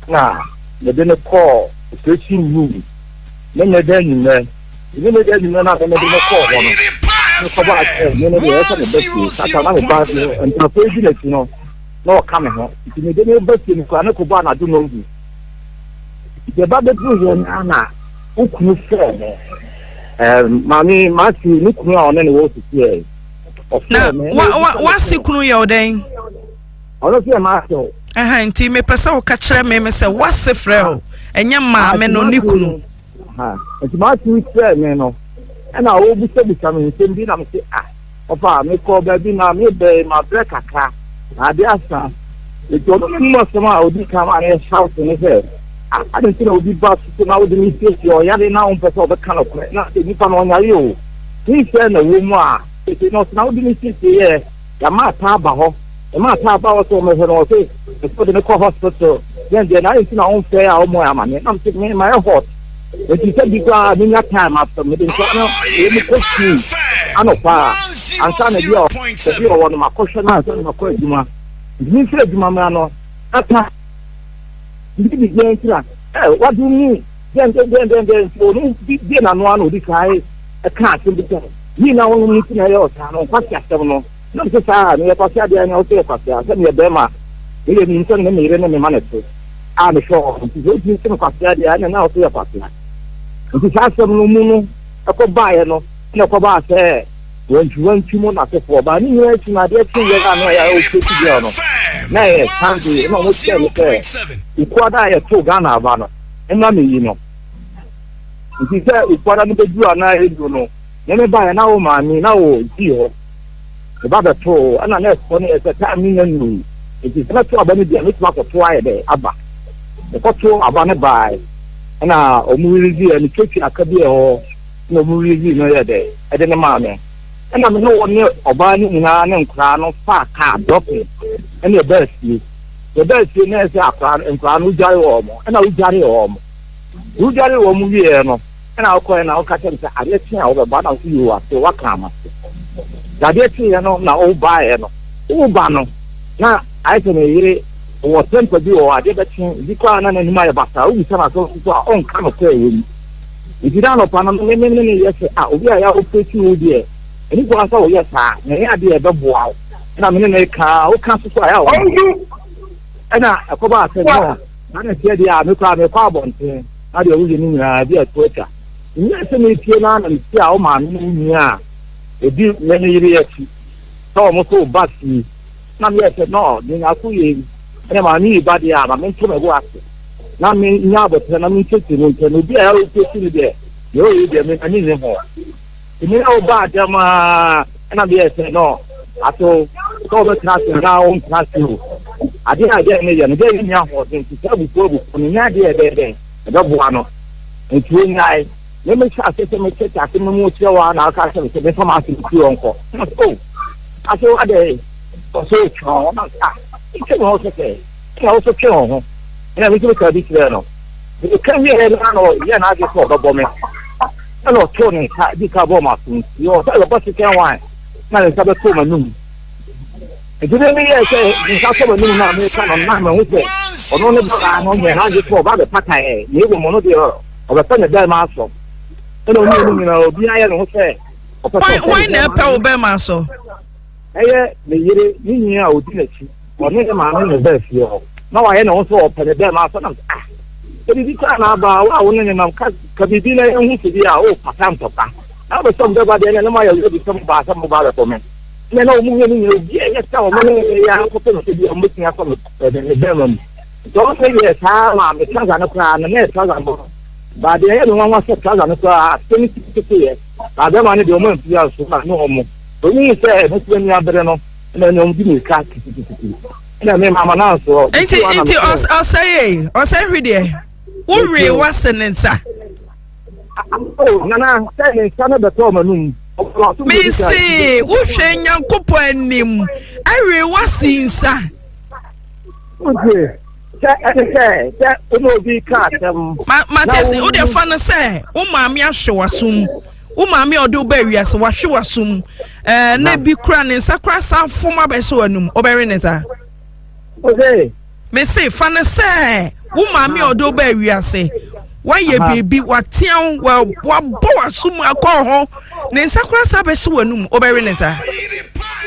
na mede no kɔɔ operation room ne meda anwummerɛ, nti ne meda anwummerɛ no a mede no kɔɔ hɔ no, mekɔbaa sɛ me no deɛ ɛsɛ meba fie, sata na meba nkurɔfoɔ yi di n'akyi no, na ɔka me ho, nti mede no ba fie no koraa ne kɔbɔ anadwo nnɔndu, nti ɛba bɛduru hɔ no na wo kunu frɛɛ me. Maame Marcy ne kunu a ɔne ne wɔ sisiɛ. Na wa wa wase kunu yɛ wo dɛn? Ɔno nso yɛ m'ase o. Ɛhɛn nti mepɛ sɛ woka kyerɛ me me sɛ wase frɛ o ɛnyɛ maame no ne kunu. Nti m'ase frɛ me no ɛna ɔbisabisa me nsɛm bi na me se ah ɔfa mekɔ baabi na mebɛn mabrɛ kakra na ade asa nti ɔno ne mu asɛm a ɔdi kan ma ne shout ne sɛ ah ade nti na obi ba so na wode ne siesie ɔyare na wompɛ sɛ ɔbɛka nokorɛ na sɛ nipa no ɔnyare o ne sɛ na wɔ mu a Enti na ɔsena wode no siesie yɛ yɛama ata aba hɔ yɛma ata aba hɔ sɛ wɔmɛhwɛ no ɔse ɛsɛ wode no kɔ hospital yɛn deɛ na ayɛ nti na womfrɛ a wɔmmɔ amaneɛ na mese me mayɛ hot enti sɛ bi koraa menya time afɛ mede nkora no wɔ mu kɔ sukuu anɔpa a ansa na bi a bi ɔwɔ no makɔhwɛ no ansa na makɔ adwuma nti memfiri adwuma mmra no ata nti biribiara nti na ɛ wade mu dɛn dɛn dɛn dɛn dɛn nti ɔno bi bie n'ano ano ɔdi kan ɛka asɛm bi sɛ Yii na wonom nti na ɛyɛ ɔtaa no nkwasi asɛm no na mese saa a meyɛ kwasea deɛ ɛne wosɛ yɛ kwasea sɛ meyɛ bɛrima a meyɛ nim sɛ mene me yere ne me ma ne te a mehwɛ wɔn nti sɛ wotumi se me kwasea deɛ ɛne na wosɛ yɛ kwasea nti saa asɛm no mu no ɛkɔ baeɛ no ɛna ɛkɔ baa sɛ wantwi wantwi mu n'asefoɔ baa ne nyinaa akyi no adeɛ kye yɛ na ɛyɛ ɔpɛsi deɛ no na ɛyɛ Sunday na wɔn kyerɛ me sɛ ukuada a yɛtoo Ghana aba no ɛna meyi no nti sɛ ukuada no bɛduru anaa ɛduru no Me me baeɛ na wo maame na wɔ fie hɔ. Me ba bɛtoo ɛna nurse foɔ no yɛ sɛ time no nya nnurui nti sɛ mɛto aba no bi a mɛtumi akɔto ayɛ dɛ aba. Mekɔto aba no baeɛ ɛna ɔmo release yɛ me twatwa aka bi ɛhɔ ɛna ɔmo release no yɛ dɛ ɛde no maa me. Ɛna me ne wɔ ne ɔbaa no nyinaa ne nkoraa no faa kaa dropping ɛna ɛbaa fie. Yɛbaa fie na ɛsɛ akoraa nkoraa no wodware wɔn ɛna wodware wɔn. Wodware wɔn wieɛ no. Ɛna wokɔɛ na woka kyerɛ me sɛ adeɛ kye a wobɛba na wose yoo ase woaka ama na adeɛ kyeeɛ no na wobaeɛ no woba no na ayɛ sɛ ne yere wɔ tɛmpa bi wɔ hɔ adeɛ bɛkye bi koraa na n'anim ayɛ basaa wobisa no asɛm nso a ɔnka nokorɛ wɔ mu nti da anɔpa no me ne ne yɛ sɛ a obi a yɛ operate wo deɛ ɛni kwan sɛ woyɛ saa na ɛyɛ adeɛ ɛbɛboa wo ɛna me ne ne ka woka so so a yɛ a wɔn ɛna ɛkɔba asɛ no na ne teɛ deɛ a me koraa mekɔ abɔnten Na deɛ woyɛ no nyinaa, ebi a ɛto atwa. Menyɛɛ sɛ meretie no ara na mehyiaa wo maame ne wo nua a ɔdi me ne yere akyi sɛ wɔn nso reba fie. Na meyɛɛ sɛ, No, deɛ Nyarko yɛ yi, ɛnna maame yi reba deɛ a, ma mento me bo ase na mennya aboterɛ na menkyerɛkyerɛ mu nkyerɛ no. Obi a ɔrekyerɛkyerɛ no deɛ, deɛ ɔreyɛ yi deɛ, me m'ani nnye ho. Nti me ne wo baa dɛm ara, ɛnna meyɛɛ sɛ, No, aso sɛ wobɛtena ase anaa wontena ase o, adeɛ a gɛɛ no yɛ no, gɛɛ no nni ahoɔden, nti saa abufuo abufuo no, nyɛ adeɛ a ɛbɛyɛ dɛn, ɛbɛboa no. Nti ɔnyae. Me mehyɛ aseɛ sɛ mekyerɛkyerɛ asɛm no mu kyerɛ wo ara na woka kyerɛ me sɛ memfa m'asɛm mfiri hɔ nkɔ. Ɛna ɔse, Oh, aso adɛn? Ɔse, Twe wo ho. Na mese, Ah, metwe me ho sɛsɛɛ. Ɛna wo nso twe wo ho. Ɛna me nso mekaa bi kyerɛɛ no. Meka wieeɛ no ara na ɔyɛɛ n'adwene sɛ ɔbɛbɔ me. Ɛna ɔtoo ne nsa di ka bɔɔ m'asom. Yɛ ɔsɛ yɛbɔ second one na ne nsa bɛtoo m'anum. Nti me meyɛɛ sɛ ne nsa tɔ m'anum na meka no na mahu sɛ ɔno ne bɔdaa no nyɛ n'adwene sɛ ɔba bɛpata ɛ na mmom ɔno deɛ ɔbɛpɛ ne bɛrima asɔ. Ɛna ɔne ɔno nyinaa obiara yɛ ne ho sɛ ɔpɛ sɛ ɔpɛ ne na ɛpɛ wo bɛrima asɔ? Ɛyɛ ne yere ne nua a ɔdi n'akyi. Ɔne ne maame na ɛbaa fie hɔ. Na wayɛ ne ho sɛ ɔpɛ ne bɛrima asɔ na ah sɛ biribi koraa na aba a wo a wo ne ne nam ka ka biribi na yɛnhu sɛ bi a wopata ntɔkwa. Na wobɛsɛ mo bɛba deɛ na ne moayɛ ready sɛ mobaa sɛ moba abɛbɔ me. Ɛnna na wɔn mmienu nyinaa obiara nyɛ sɛ wɔn ne me yɛ akɔpɛ no sɛ bi a wɔbɛtumi asɔ me me bɛrima mu. Nti wɔn ne yɛɛ saa ma me trouser no koraa no na yɛ trouser bɔ. Baa deɛ ɛyɛ me nwanwa sɛ trouser no koraa asɛm no tumi teteeɛ. Baa bɛrima no deɛ wɔn amfiri anso na ne wɔn. Wɔn hu sɛ me so ani abere no ɛna ɛna wɔn di mirika kitikitiki. Ɛna me mama no ansoɔ. Nti nti ɔsɛe ei ɔsɛe hwe deɛ wowe wase ne nsa. Oh, nana sɛ ne nsa no bɛtɔɔ m'anum. Mese wohwɛ Nyankopɔn anim ɛwe wase nsa. Wotie sɛ ɛne sɛ sɛ wone obi ka asɛm. Mate ase wode fa no sɛ wo maame ahwe w'asom wo maame a ɔde wo baa wiase wahwe w'asom ɛɛ na ebi kura ne nsa kura san fom abɛhyɛ w'anum wobɛwe ne nsa. Mese fa no sɛ wo maame a ɔde wo baa wiase wayɛ biribi watea wo wabɔ w'aso mu akɔ ho ne nsa koraa sa bɛhyɛ w'anum wobɛwe ne nsa.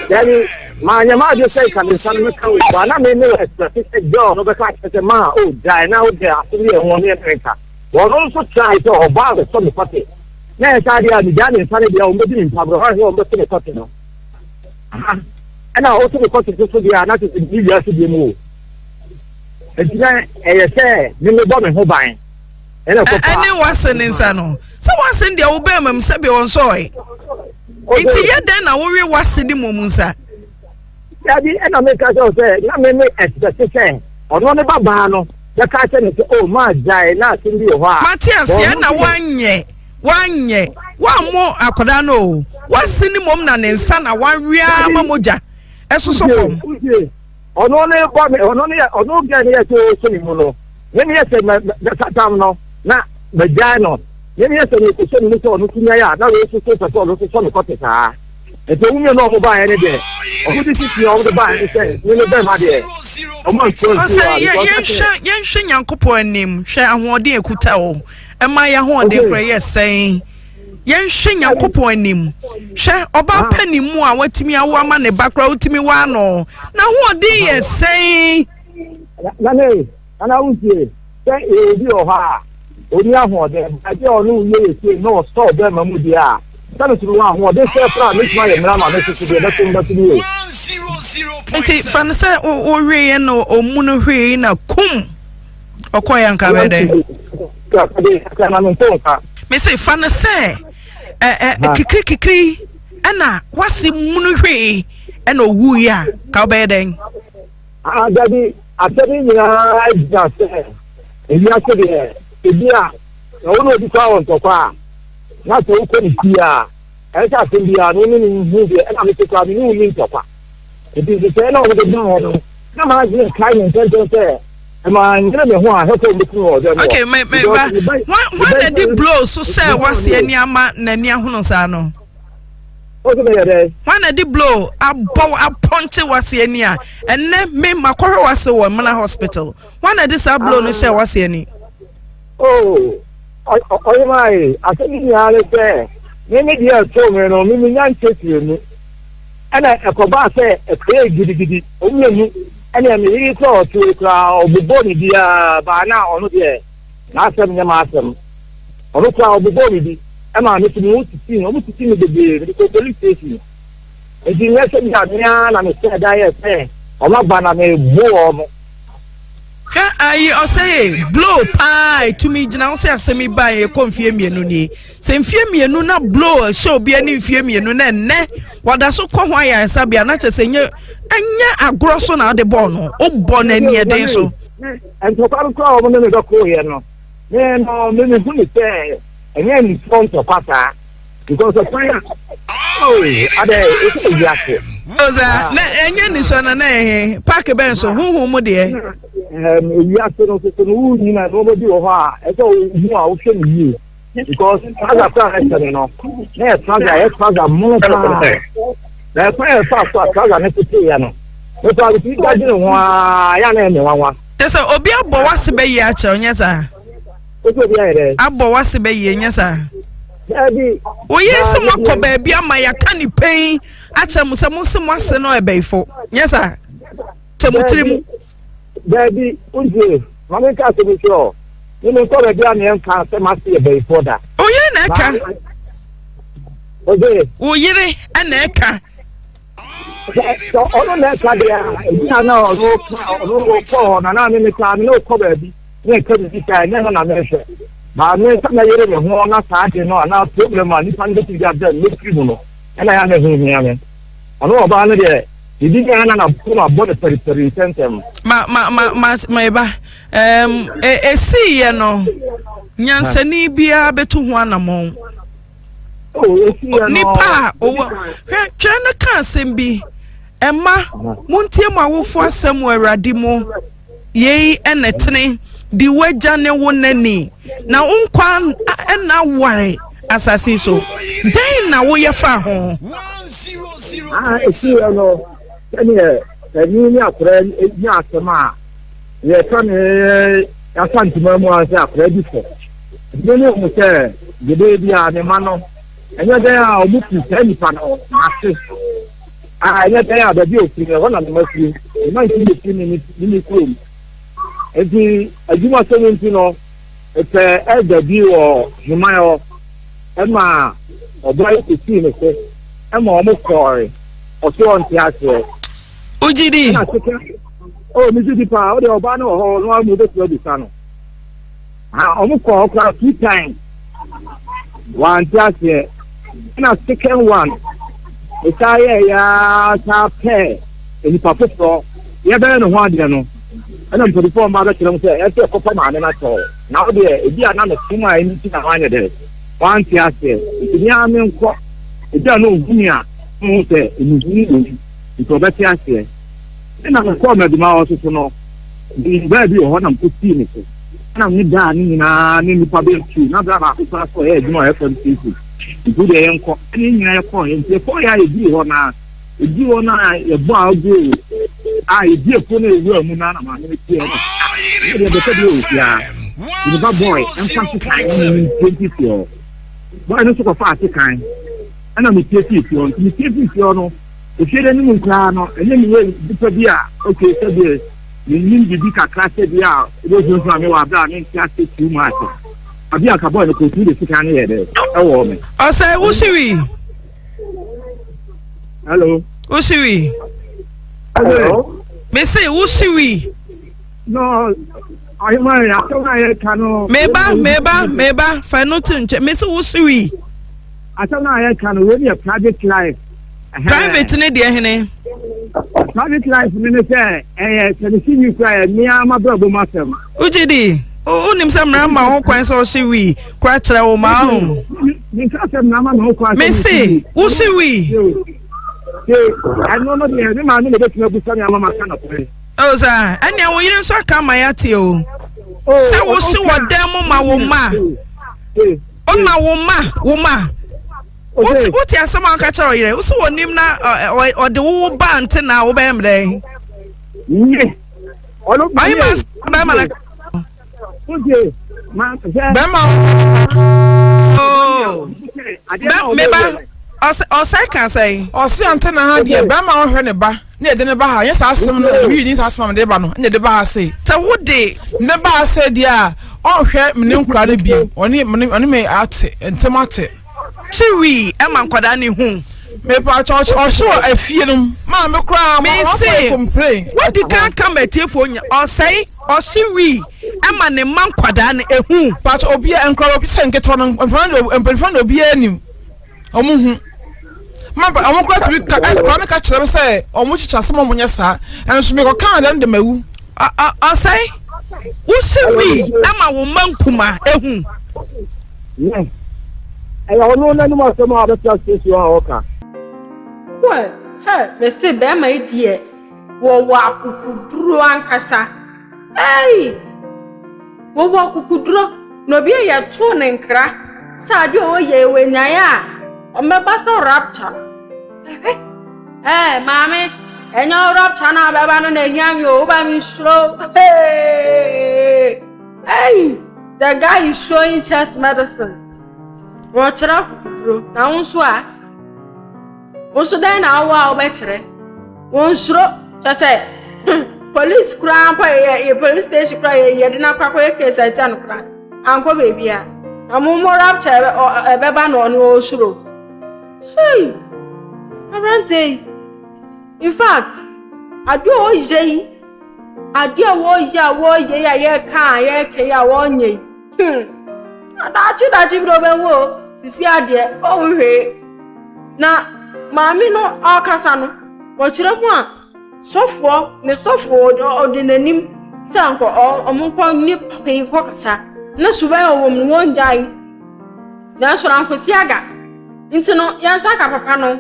Dabi maanyɛ m'adwene sɛ nka ne nsa no mɛka wei ba na me ne wɔ expect sɛ girl no bɛka akyerɛ sɛ maa o gyae na wode asɛm yɛ ho ne ɛne nka wɔn nso try sɛ ɔbaa bɛsɔ me kɔte na ɛsɛ adeɛ a megyaa ne nsa no deɛ wɔn bɛdi me mpaborɔ hɔ wɔn bɛsɔ me kɔte no. Aha, ɛna ɔso me kɔte so deɛ a na kyerɛ sɛ menni wiase biom o. Enti na ɛyɛ sɛ me mebɔ me ho ban. Ɛna ɛkɔfa. Ɛne w'ase ne nsa no. Sɛ w'ase no deɛ wo bɛrima mu sɛbi ɔnsɔɔe. Nti yɛ dɛn na wowe w'ase ne mmom nsa? Dabi, ɛna meka kyerɛ wo sɛ na me me expect sɛ ɔno ne ba baa no bɛka akyerɛ no sɛ oh maa gyae na asɛm bi wɔ hɔ a. Mate aseɛ ɛna woanyɛ woanyɛ woammo akwadaa no o w'ase ne mmom na ne nsa na wawe ara ma mogya ɛsosɔ fam. Ɔno ne bɔ me ɔno ne ɔno gɛ ne yɛ sɛ ɔsɔ ne mu no me ne yɛ sɛ mɛ mɛsatam no na mɛgyae no me ne yɛ sɛ mɛkɔsɔ ne mu sɛ ɔno so nyae a na wei nso so pɛ sɛ ɔno nso sɔ me kɔte saa. Nti ɔmo mmienu a ɔmo baeɛ no deɛ, ɔmo de sisi a ɔmo de baeɛ no sɛ me ne bɛrima deɛ, ɔmo antu ansi Ɔsɛ hɔ a yɛ because yɛnhwɛ yɛnhwɛ Nyankopɔn anim hwɛ ahoɔden ekuta o ɛma yɛ ahoɔden Okay. kora yɛ sɛn yɛnhwɛ Nyankopɔn anim hwɛ ɔbaa Ah. pɛ ne mu a watumi awo ama ne ba kora wotumi waa no n'ahoɔden yɛ sɛn. Na ne Nana wontie, sɛ yɛwɔ obi wɔ hɔ a ɔnni ahoɔden, but gye ɔne wo yɛ yɛ sei na ɔsɔ ɔbarima mu deɛ a, sɛ me nso mewɔ ahoɔden sɛ koraa a mɛtumi ayɛ mmara ma me nso so deɛ ɛbɛto me bɛto me o. Nti fa no sɛ woweeɛ na ɔmu no hwee na kum ɔkɔeɛ anka bɛyɛ dɛn? Mese fa no sɛ kikiri kikiri ɛna wase munu hwee ɛna ɔwuiɛ a ka wobɛyɛ dɛn? Ah, dabi, asɛm yi nyinaa gyina sɛ ewiase deɛ, ebi a na wo ne obi koraa wɔ ntɔkwa a, na sɛ wokɔ ne fie a, ɛyɛ sɛ asɛm biara no wo ne no hu deɛ, ɛna mete koraa me ne wo nni ntɔkwa. Nti nhyehyɛeɛ na wɔde baeɛ no, na m'adwene kae me ntɛmntɛm sɛ ɛma nyere me ho a, hwɛ sɛ wɔbɛku me wɔ ɔdɔ mu hɔ. Okay, me me ba, hwan na di blow so hyɛɛ w'ase ani ama n'ani ahono saa no? Wo so bɛyɛ dɛn? Hwan na de blow abɔ apɔnkye w'ase ani a ɛnnɛ me makɔhwɛ w'ase wɔ Mena hospital. Hwan na de saa blow no hyɛɛ w'ase ani? Oh, ɔyema yi, asɛm no nyinaa ne sɛ me me deɛ ɛtoo me no, me menya nkyerɛkyerɛ mu. Ɛna ɛkɔbaa sɛ ɛkɔyɛɛ gidigidi, wɔn mmienu, ɛna me yere koraa ɔtoe koraa, ɔbobɔɔ me biara, baa na ɔno deɛ n'asɛm nyɛ m'asɛm. Ɔno koraa ɔbobɔɔ me bi maa me nso me ho sisii me, wɔsisii me bebree, mede kɔɔ police station. Nti nyɛ sɛ bi a me ara na mehyɛɛ da yɛɛ sɛ wɔaba na mebo wɔn. Hwɛ ayi ɔsɛ ye blow paa etumi gyina ho sɛ asɛm yi baa yɛ kɔ mfie mmienu nie sɛ mfie mmienu na blow hyɛ obi ani mfie mmienu na ɛnɛ wada so kɔ ho ayaresabea na kyɛ sɛ nyɛ ɛnyɛ agorɔ so na ɔde bɔɔ no wobɔ no aniɛden so. Ntɔkwa no koraa wɔn ne me bɛkooyɛ no Me no, me mehu ne sɛ ɛnyɛ anisuo ntɔkwa saa because ɔkwan a oh adɛ ɛsɛ ewi ase. Ɔsɛ na ɛnyɛ anisuo na na ɛhe paaki bɛn so huhu mu deɛ. Ɛm ewi ase no soso no wo nyina nneɛma bi wɔ hɔ a ɛsɛ ohu a wohwɛ ne yie because trouser koraa na ɛhyɛ me no na yɛ trouser yɛ trouser mono paa na ɛkwan yɛ fa so a trouser ne tete yɛ no ne so a bitumi gya dwene ho aa yɛ a na ɛyɛ me nwanwa. Kyɛ sɛ obi abɔ w'ase bɛyie akyɛ wo, nyɛ saa? Wosɛ obi ayɛ dɛ? Abɔ w'ase bɛyie, nyɛ saa? Daabi. Woyɛ sɛ moakɔ baabi ama yɛaka ne pɛn akyɛ mo sɛ mo se mo ase no ɛbɛyifo, nyɛ saa? Kyɛ mo tiri mu. Daabi, wontie. Ma menka asɛm yi kyerɛ wo. Me menkɔ baabi a meɛnka sɛ m'ase yɛ bɛyifoɔ da. Wo yere na ɛka. Ose. Wo yere na ɛka. Sɛ ɔno na ɛka deɛ a, ebi a na ɔno ka ɔno kɔ hɔ na na me metaa me ne ɔkɔ baabi na ɛka biribi saa ɛnyɛ no na mehwɛ. Baa me sɛ mɛyere me ho na saa ade no anaa problem a nipa no bɛtumi de abrɛ me mɛfiri mu no ɛna yɛ a na ɛho hia me. Ɔno ɔbaa no deɛ biribi biara na n'akoma bɔ no paripari ntɛmntɛm. Ma ma ma ma ma ba ɛm esiiɛ no nyansani biara bɛtu ho anamɔn. Nipa a ɔwɔ hwɛ twɛ no ka asɛm bi ɛma montie mo awofo asɛm wɔ Awurade mu yei ɛna ɛtene di w'agya ne wo nani na wo nkwa ɛna ware asase so dɛn na woyɛ fa ho. Esi yɛ no sɛdeɛ panin ne akwadaa nya asɛm a yɛka ne Asantuma mu ara sɛ akwadaa bi fɔ. Ɛno ne wɔn sɛ dede bi a ne mma no, ɛnyɛ dɛn a wɔn firi saa nipa no ase. A ɛnyɛ dɛn a baabi a ofiri no ɛhɔ na ne mma firi. Ne mma nti na firi ne ne ne kurom. Nti adwuma sɛm nti no, ɛpɛ ɛda bi wɔ heman hɔ ɛma ɔbaa yi kɔsii ne so ɛma wɔn kɔɔe. Ɔse ɔnte aseɛ. Wogye di? Ɛna sika oh megye di paa wode ɔbaa no wɔ hɔ ɔno ara mu wobɛtumi abisa no. Ha ɔmo kɔ hɔ koraa two times wante aseɛ. Ɛna second one mesaa yɛɛ yaa saa pɛɛ nipa foforɔ yɛbɛyɛ ne ho adeɛ no ɛna mpanimfoɔ mma bɛkyerɛ mu sɛ ɛsɛ ɛkɔfa maame no akyɛw na wo deɛ ebi a na ne som a ɛno nti na wanyɛ dɛ wante aseɛ nti me ara menkɔ ebi a na ɔhu me a ɔhu sɛ ɛnuhunu wɔ mu nti ɔbɛte aseɛ ɛna mekɔɔ m'adwuma hɔ soso no baa bi wɔ hɔ na mekɔsii ne so ɛna me daa ne nyinaa ne nnipa bɛyɛ tu na bra baako koraa sɛ ɔyɛ adwuma wɔ FMCC nti deɛ yɛnkɔ ɛne yɛn nyinaa yɛkɔɔ yɛ nti yɛkɔɔ yɛ a yɛduru hɔ na yɛduru hɔ na yɛbɔ a ɔgo a yɛdi afuo na yɛwura mu na na maame no tie ɛna ɛna deɛ bɛsɛ deɛ wɔ fie a ne ba bɔɔl ɛmfa sekan ne ne ntie mfi fie hɔ bɔɔl no nso kɔfa asekan ɛna metie fii fie hɔ nti metie fii fie hɔ no efie no anim koraa no ɛnyɛ meyɛ nipa bi a okay sɛdeɛ menim biribi kakra sɛ bi a wobɛhunahuna me wɔ aberɛ a mente ase too much abi anka bɔɔl no kɔtumi de sekan no yɛ dɛ ɛwɔ me. Ɔsɛ wohyewi. Hello. Wohyewi. Hello. Mese wohyewi. No, ɔhema yɛ asɛm a yɛka no. Meba meba meba fa no to nkyɛn mese wohyewi. Asɛm a yɛka no wei yɛ private life. Private ne deɛ hene. Private life ne ne sɛ ɛyɛ sɛ ne si wi kura yɛ mmea ma brɛ bɔ mu asɛm. Wogye di wonim sɛ mmara ma ho kwan sɛ ɔhye wii kora kyerɛ wo ma ho. Menka sɛ mmara ma ho kwan sɛ mese wohye wii. Ɛno no deɛ ne maame na ɛbɛtumi abusa me ama maka nɔkorɛ. O saa ɛnea wo yere nso aka ama yɛate o sɛ wohye wɔ dan mu ma wo mma woma wo mma wo mma wote wote asɛm a woka kyerɛ ɔyere wo sɛ wɔnim na ɔde wo wo ba nte na wobɛyɛ mmerɛ ɔyɛ ma bɛrima na bɛrima meba ɔsɛ ka sɛ ɔsɛ ante na ha deɛ bɛrima ɔhwɛ ne ba na yɛde ne ba ha nyɛ saa asɛm no ɛmi ni saa asɛm a mede ba no ɛna yɛde ba ha sei. Sɛ wo de. Ne ba ha sei deɛ a ɔnhwɛ me ne nkura no bio ɔne me ɔne me ate ntɛm ate. Kye wii ɛma nkwadaa ne hu. Mepa kyɛ ɔhye ɔhye wɔ afie no mu maa me koraa ma Mese wɔn complain. wadi kan ka ma atiefoɔ nya ɔsɛe ɔhye wii ɛma ne mma nkwadaa no ehu. Pakyɛ obiara nkura obi sɛ nketewa no mpanyinfoɔ no obiara nim. Ɔmo hu. Ma ba ɔmo kora tumi ka ɛ kora no ka kyerɛ me sɛ ɔmo kyekyɛ asɛm ɔmo nyɛ saa. Ɛnso mekɔ kaa dɛm de mawu. Ɔsɛe wohyɛ wii ama wo mma nkuma ehu. Yes. Ɛyɛ ɔno n'anim asɛm a ɔbɛtra station a ɔka. Well, hɛ, mese bɛrima yi deɛ wɔwɔ akokoduro ankasa. Ei! Wɔwɔ akokoduro na obi a yɛtoo ne nkra sɛ adeɛ a ɔyɛ yi wɔnyaeɛ a ɔmmɛba sɛ rapture no. Ɛhwɛ, ɛɛ maame, ɛnyɛ wo rapture no a bɛba no na ɛhia me o, woba me nsuro. Hey! Hey! The guy is showing chest medicine. Wɔkyerɛ akokoduro na wo nso a Wo nso dɛn na wowɔ a wobɛkyerɛ? Wɔnsuro, kyɛ sɛ police koraa mpo yɛ yɛ police station koraa yɛ yɛde no akɔ akɔyɛ case a ɛtia no koraa ankɔ baabi a na mo mo rapture ɛbɛba na ɔno ɔsuro. Hey, aberanteɛ yi, in fact, adeɛ a ɔyɛ yi, adeɛ a wɔyɛ a wɔyɛ yi a yɛka a yɛka yi a wɔnyɛ yi, hmm, daakye daakye bi na ɔbɛwu o, sisi adeɛ ɔnhwee. Na maame no ɔrekasa no, ɔkyerɛ mu a, sɔfoɔ, ne sɔfoɔ ɔde n'anim sɛ anka ɔmo nkɔ ne papa yi nkɔ kasa. Ne suban a ɔwɔ mu no wɔngyae. Nanso ankosi aga. Nti no, yɛn nsa aka papa no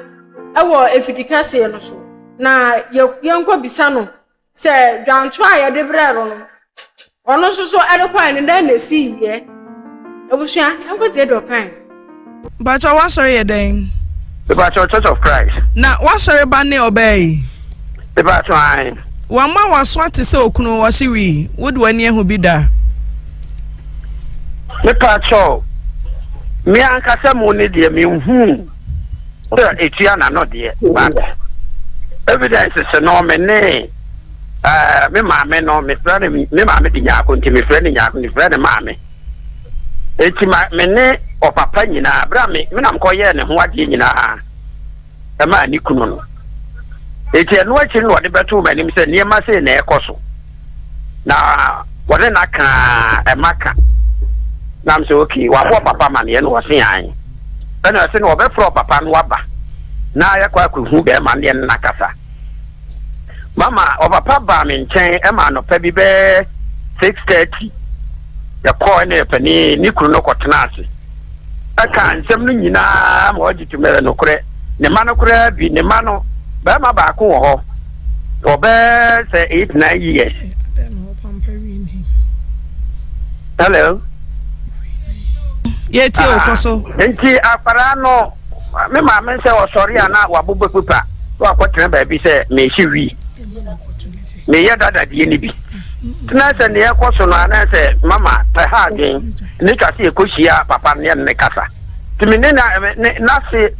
wɔ afidi kɛseɛ no so. Na yɛnkɔ bisa no Sɛ dwantoa a yɛde brɛɛ no no, ɔno nso so ɛde kɔe no, dɛn na esii yɛ? Abusua, yɛnkɔtie deɛ ɔkae. Mpakyɛw w'asɔre yɛ dɛn? Mepakyɛw Church of Christ. Na w'asɔre ba ne ɔbaa yi? Mepakyɛw ae. Wama w'aso ate sɛ okunu ɔhye wii, wode w'ani ahu bi da? Mepakyɛw, me ankasa mu ne deɛ menhuu. Sɛ etua n'ano deɛ but evidences no me ne ɛɛ me maame no mefrɛ no me maame de nyaako nti mefrɛ no nyaako mefrɛ no maame eti ma me ne ɔpapa nyinaa bere a me me nam kɔyɛɛ ne ho adeɛ nyinaa ɛmaa ne kunu no. Enti ɛno akyiri na wɔde bɛtoo m'anim sɛ nneɛma sei na ɛrekɔ so. Na wɔne no aka a, ɛma ka. Na mesɛ okay, wabɔ papa amaneɛ na ɔse ae. Ɛna ɔse na ɔbɛfrɛ ɔpapa no aba na yɛakɔ akɔhu bɛrima no yɛne no akasa. Mama ɔpapa baa me nkyɛn ma anɔpa bi bɛyɛ 6:30. Yɛkɔɔ ne yɛpɛne ne kunu no kɔtena ase. Ɛka nsɛm no nyinaa ma ɔgye tom ɛyɛ nokorɛ. Ne mma no koraa bi, ne mma no, barima baako wɔ hɔ, ɔbɛyɛ sɛ 8, 9 years. Hello. Yɛtie o, kɔ so. Nti akwadaa no, me maame sɛ ɔsɔre a na wabobɔ pepa na wakɔtena baabi sɛ mehye wi. Meyɛ dadadeɛ no bi. Na sɛ nea ɛkɔ so no anaasɛ mama ɛha adwen ne twa sɛ yɛkɔhyia papa no yɛne ne kasa. Nti me ne na ne n'ase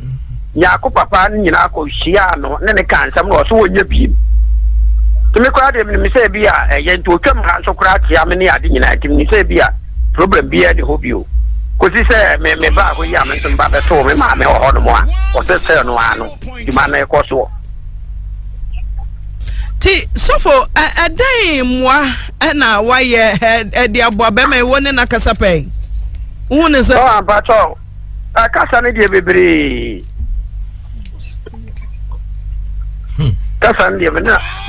nyaako papa no nyinaa kɔ hyiaa no ne ne kaa nsɛm na ɔso wɔnyɛ biem. Nti me koraa deɛ menim sɛ bi a ɛyɛ nti ɔtwam ha nso koraa kyea me ne ade nyinaa nti menim sɛ bi a problem biara ni hɔ bio. Kɔsi sɛ me me baa hɔ yi a me nso meba bɛtoo me maame wɔ hɔnom a ɔsɛ sɛ no ara no dwuma no rekɔ soɔ. Ti sɔfo ɛdɛn mmoa na wayɛ ɛde aboa bɛrima yi wo ne no akasa pɛn? Wohu ne sɛ. Ɔ ampakyɛw kasa no deɛ bebree. Kasa no deɛ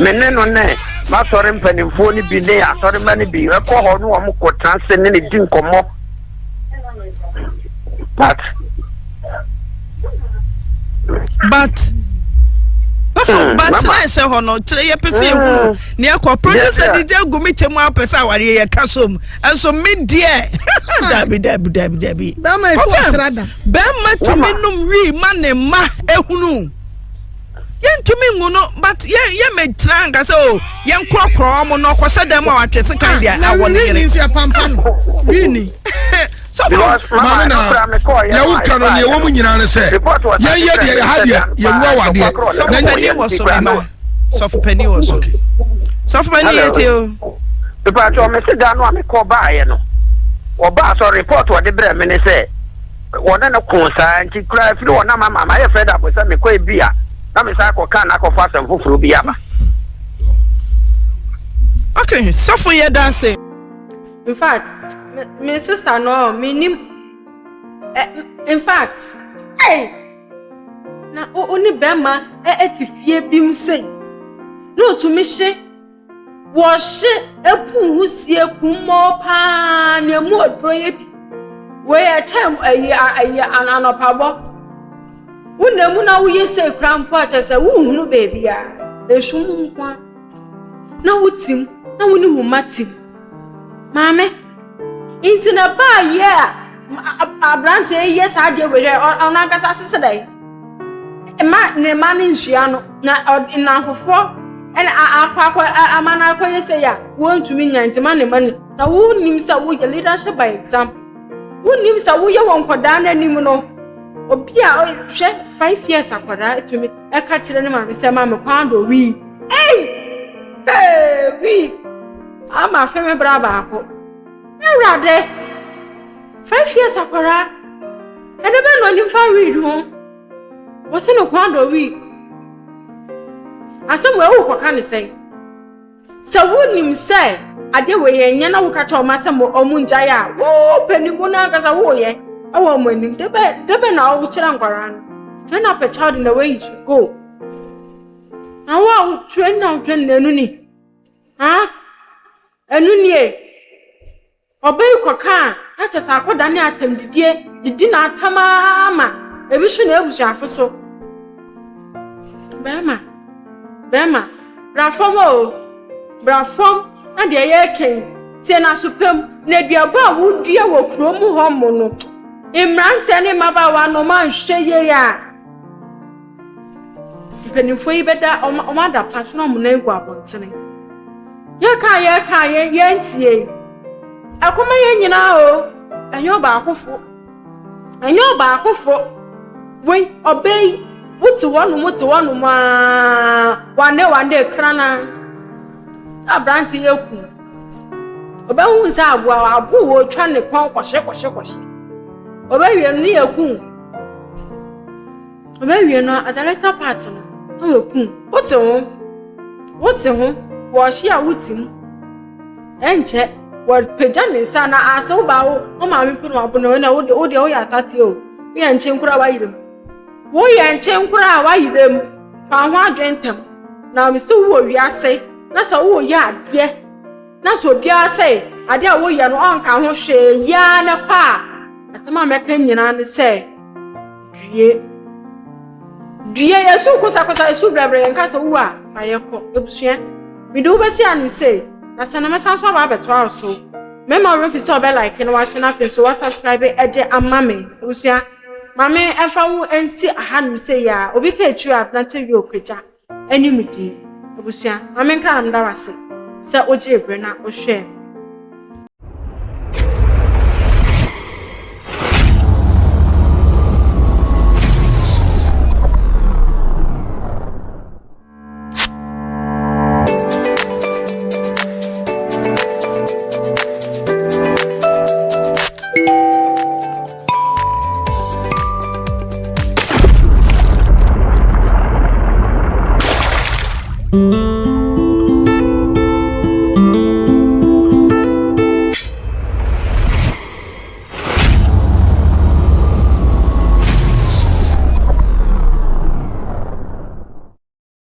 me ne no ne m'asɔre mpanimfoɔ no bi ne asɔremma no bi ɛkɔ hɔ ne wɔn kɔtena ase ne ne di nkɔmmɔ. But. But. Bɛfo but na ɛhyɛ hɔ no kyerɛ yɛ pɛ sɛ yɛhunu hmm. nea ɛkɔ producer de gya gu me kyɛ mu apɛ sɛ awareɛ yɛ ka so mu nso me deɛ dabi dabi dabi dabi bɛrima tumi nom wii ma ne mma ehunu yɛntumi ngu no but yɛ yɛ mɛtena nka sɛ o yɛn korɔkorɔ ɔmo na ɔkɔhyɛ dɛm a watwe sekan deɛ ah, awɔ ne yere. sɔfo maame na deɛ woka no deɛ ɛwɔ mu nyinaa ne sɛ yɛnyɛ deɛ yɛha deɛ yɛnwu awadeɛ sɔfo panin wɔ so mema sɔfo panin wɔ so sɔfo panin yɛ tie o. Mepatwa ɔmese da no a mekɔ baayɛ no ɔbaa sɔ report ɔde brɛ me ne sɛ wɔne no koo saa nti koraa firi hɔ na mama mayɛ fed up sɛ mekɔ ebi a na me san akɔka na akɔfa asɛm foforɔ bi aba. Okay, sɔfo yɛ danse. In fact, me, me sister no, me nim. Eh, in fact, hey, na o ne bɛrima ɛte fie bi mu sei na otumi hye Wɔhye epu wusie kummɔɔ paa na emu oduro yɛ bi. Wei ɛkyɛn ayi ayi anɔpabɔ. Wonam mu na woyɛ sei koraa mpo a kyerɛ sɛ wonhunu baabiara. Esum nko ara. Na wotim na wo ne wo mma tim. Maame, nti na ɛbaa yɛ a aberanteɛ yi yɛ saa adeɛ wei hwɛ ɔno ankasa sese dɛn? Mma ne mma no nhyia no na nnamfofoɔ ɛna akɔ akɔ ama no akɔyɛ sɛ yɛ a wɔntumi nya nti ma ne mma no na wonim sɛ woyɛ leadership by example wonim sɛ woyɛ wɔ nkɔdaa no anim no obi a hwɛ 5 years akwadaa tumi ɛka kyerɛ ne maame sɛ maame kwan dɔ wii ei ee wii ama afe me bra baako awurade 5 years akwadaa ɛde bɛ na onim fa weed ho wɔsi no kwan dɔ wii asɛm wɔ ewu kɔka ne sɛn sɛ wonim sɛ adeɛ wɔ yɛn nyɛ na woka kyerɛ wɔn asɛm wɔn ngyae a wo panin no ankasa woyɛ ɛwɔ wɔn anim debɛ debɛ na wokyerɛ nkwaraa no train up a child in the way he should go na wo a wo train na wo train na ɛnu ni ha ɛnu nie. Ɔbaa yi kɔka a, na kyerɛ sɛ akɔda ne atɛmdidie, didi n'atam ara ma ebi so n'abusuafo so. Bɛrima, bɛrima, bra fam o, bra fam na deɛ yɛreka yi, tie n'aso pa mu. Na aduaba a wodua wɔ kurom hɔ mo no, mmeranteɛ ne mmabaawa no wɔanhwɛ yie a, mpanimfoɔ yi bɛda wɔn ada pa so na wɔn nan gu abɔntene. Yɛka a yɛka a yɛn yɛntie yi, ɛkɔma yɛn nyinaa o, ɛnyɛ ɔbaakofo. Ɛnyɛ ɔbaakofo. Wei, ɔbaa yi, wote hɔnom wote hɔnom aa, one day one day krana. Aberante yɛ kum. Ɔbɛhu sɛ aboa abo wɔtwa ne kɔn kɔhye kɔhye kɔhye. Ɔbɛwie no ne yɛ kum. Ɔbɛwie no at the later part no. Na wakum. Wote ho? Wote ho? Wɔhye a wote mu. Ɛnkyɛ, wɔpagya ne nsa na asɛ wo baa wo maame mpo na wabo no na wo deɛ woyɛ atateɛ o. Woyɛ nkyen koraa wayerɛ mu. Woyɛ nkyen koraa wayerɛ mu. Fa ho adwene ntɛm. Na sɛ wowɔ wiase na sɛ woyɛ adeɛ na sɛ obiara sɛ adeɛ a woyɛ no ɔnka ho hwee yiaa na kɔ a, asɛm a mɛka nyinaa ne sɛ due. Due yɛsu kosakosa yɛsu brɛbrɛ yɛnka sɛ wowu a fa yɛkɔ abusua. Mede wo bɛsi ano sei na sɛ na mɛsan so aba abɛtoa wo so. Mɛma wo werɛ fi sɛ ɔbɛ like na wahyɛ na afei nso wa subscribe de ama me abusua. Maame ɛfa wo nsi ahanom sei a obi ka akyiri a aberante wie okagya. Ɛne me din. Abusua, ma me nkra na meda wo ase sɛ wogyee bere na wohwɛɛ me.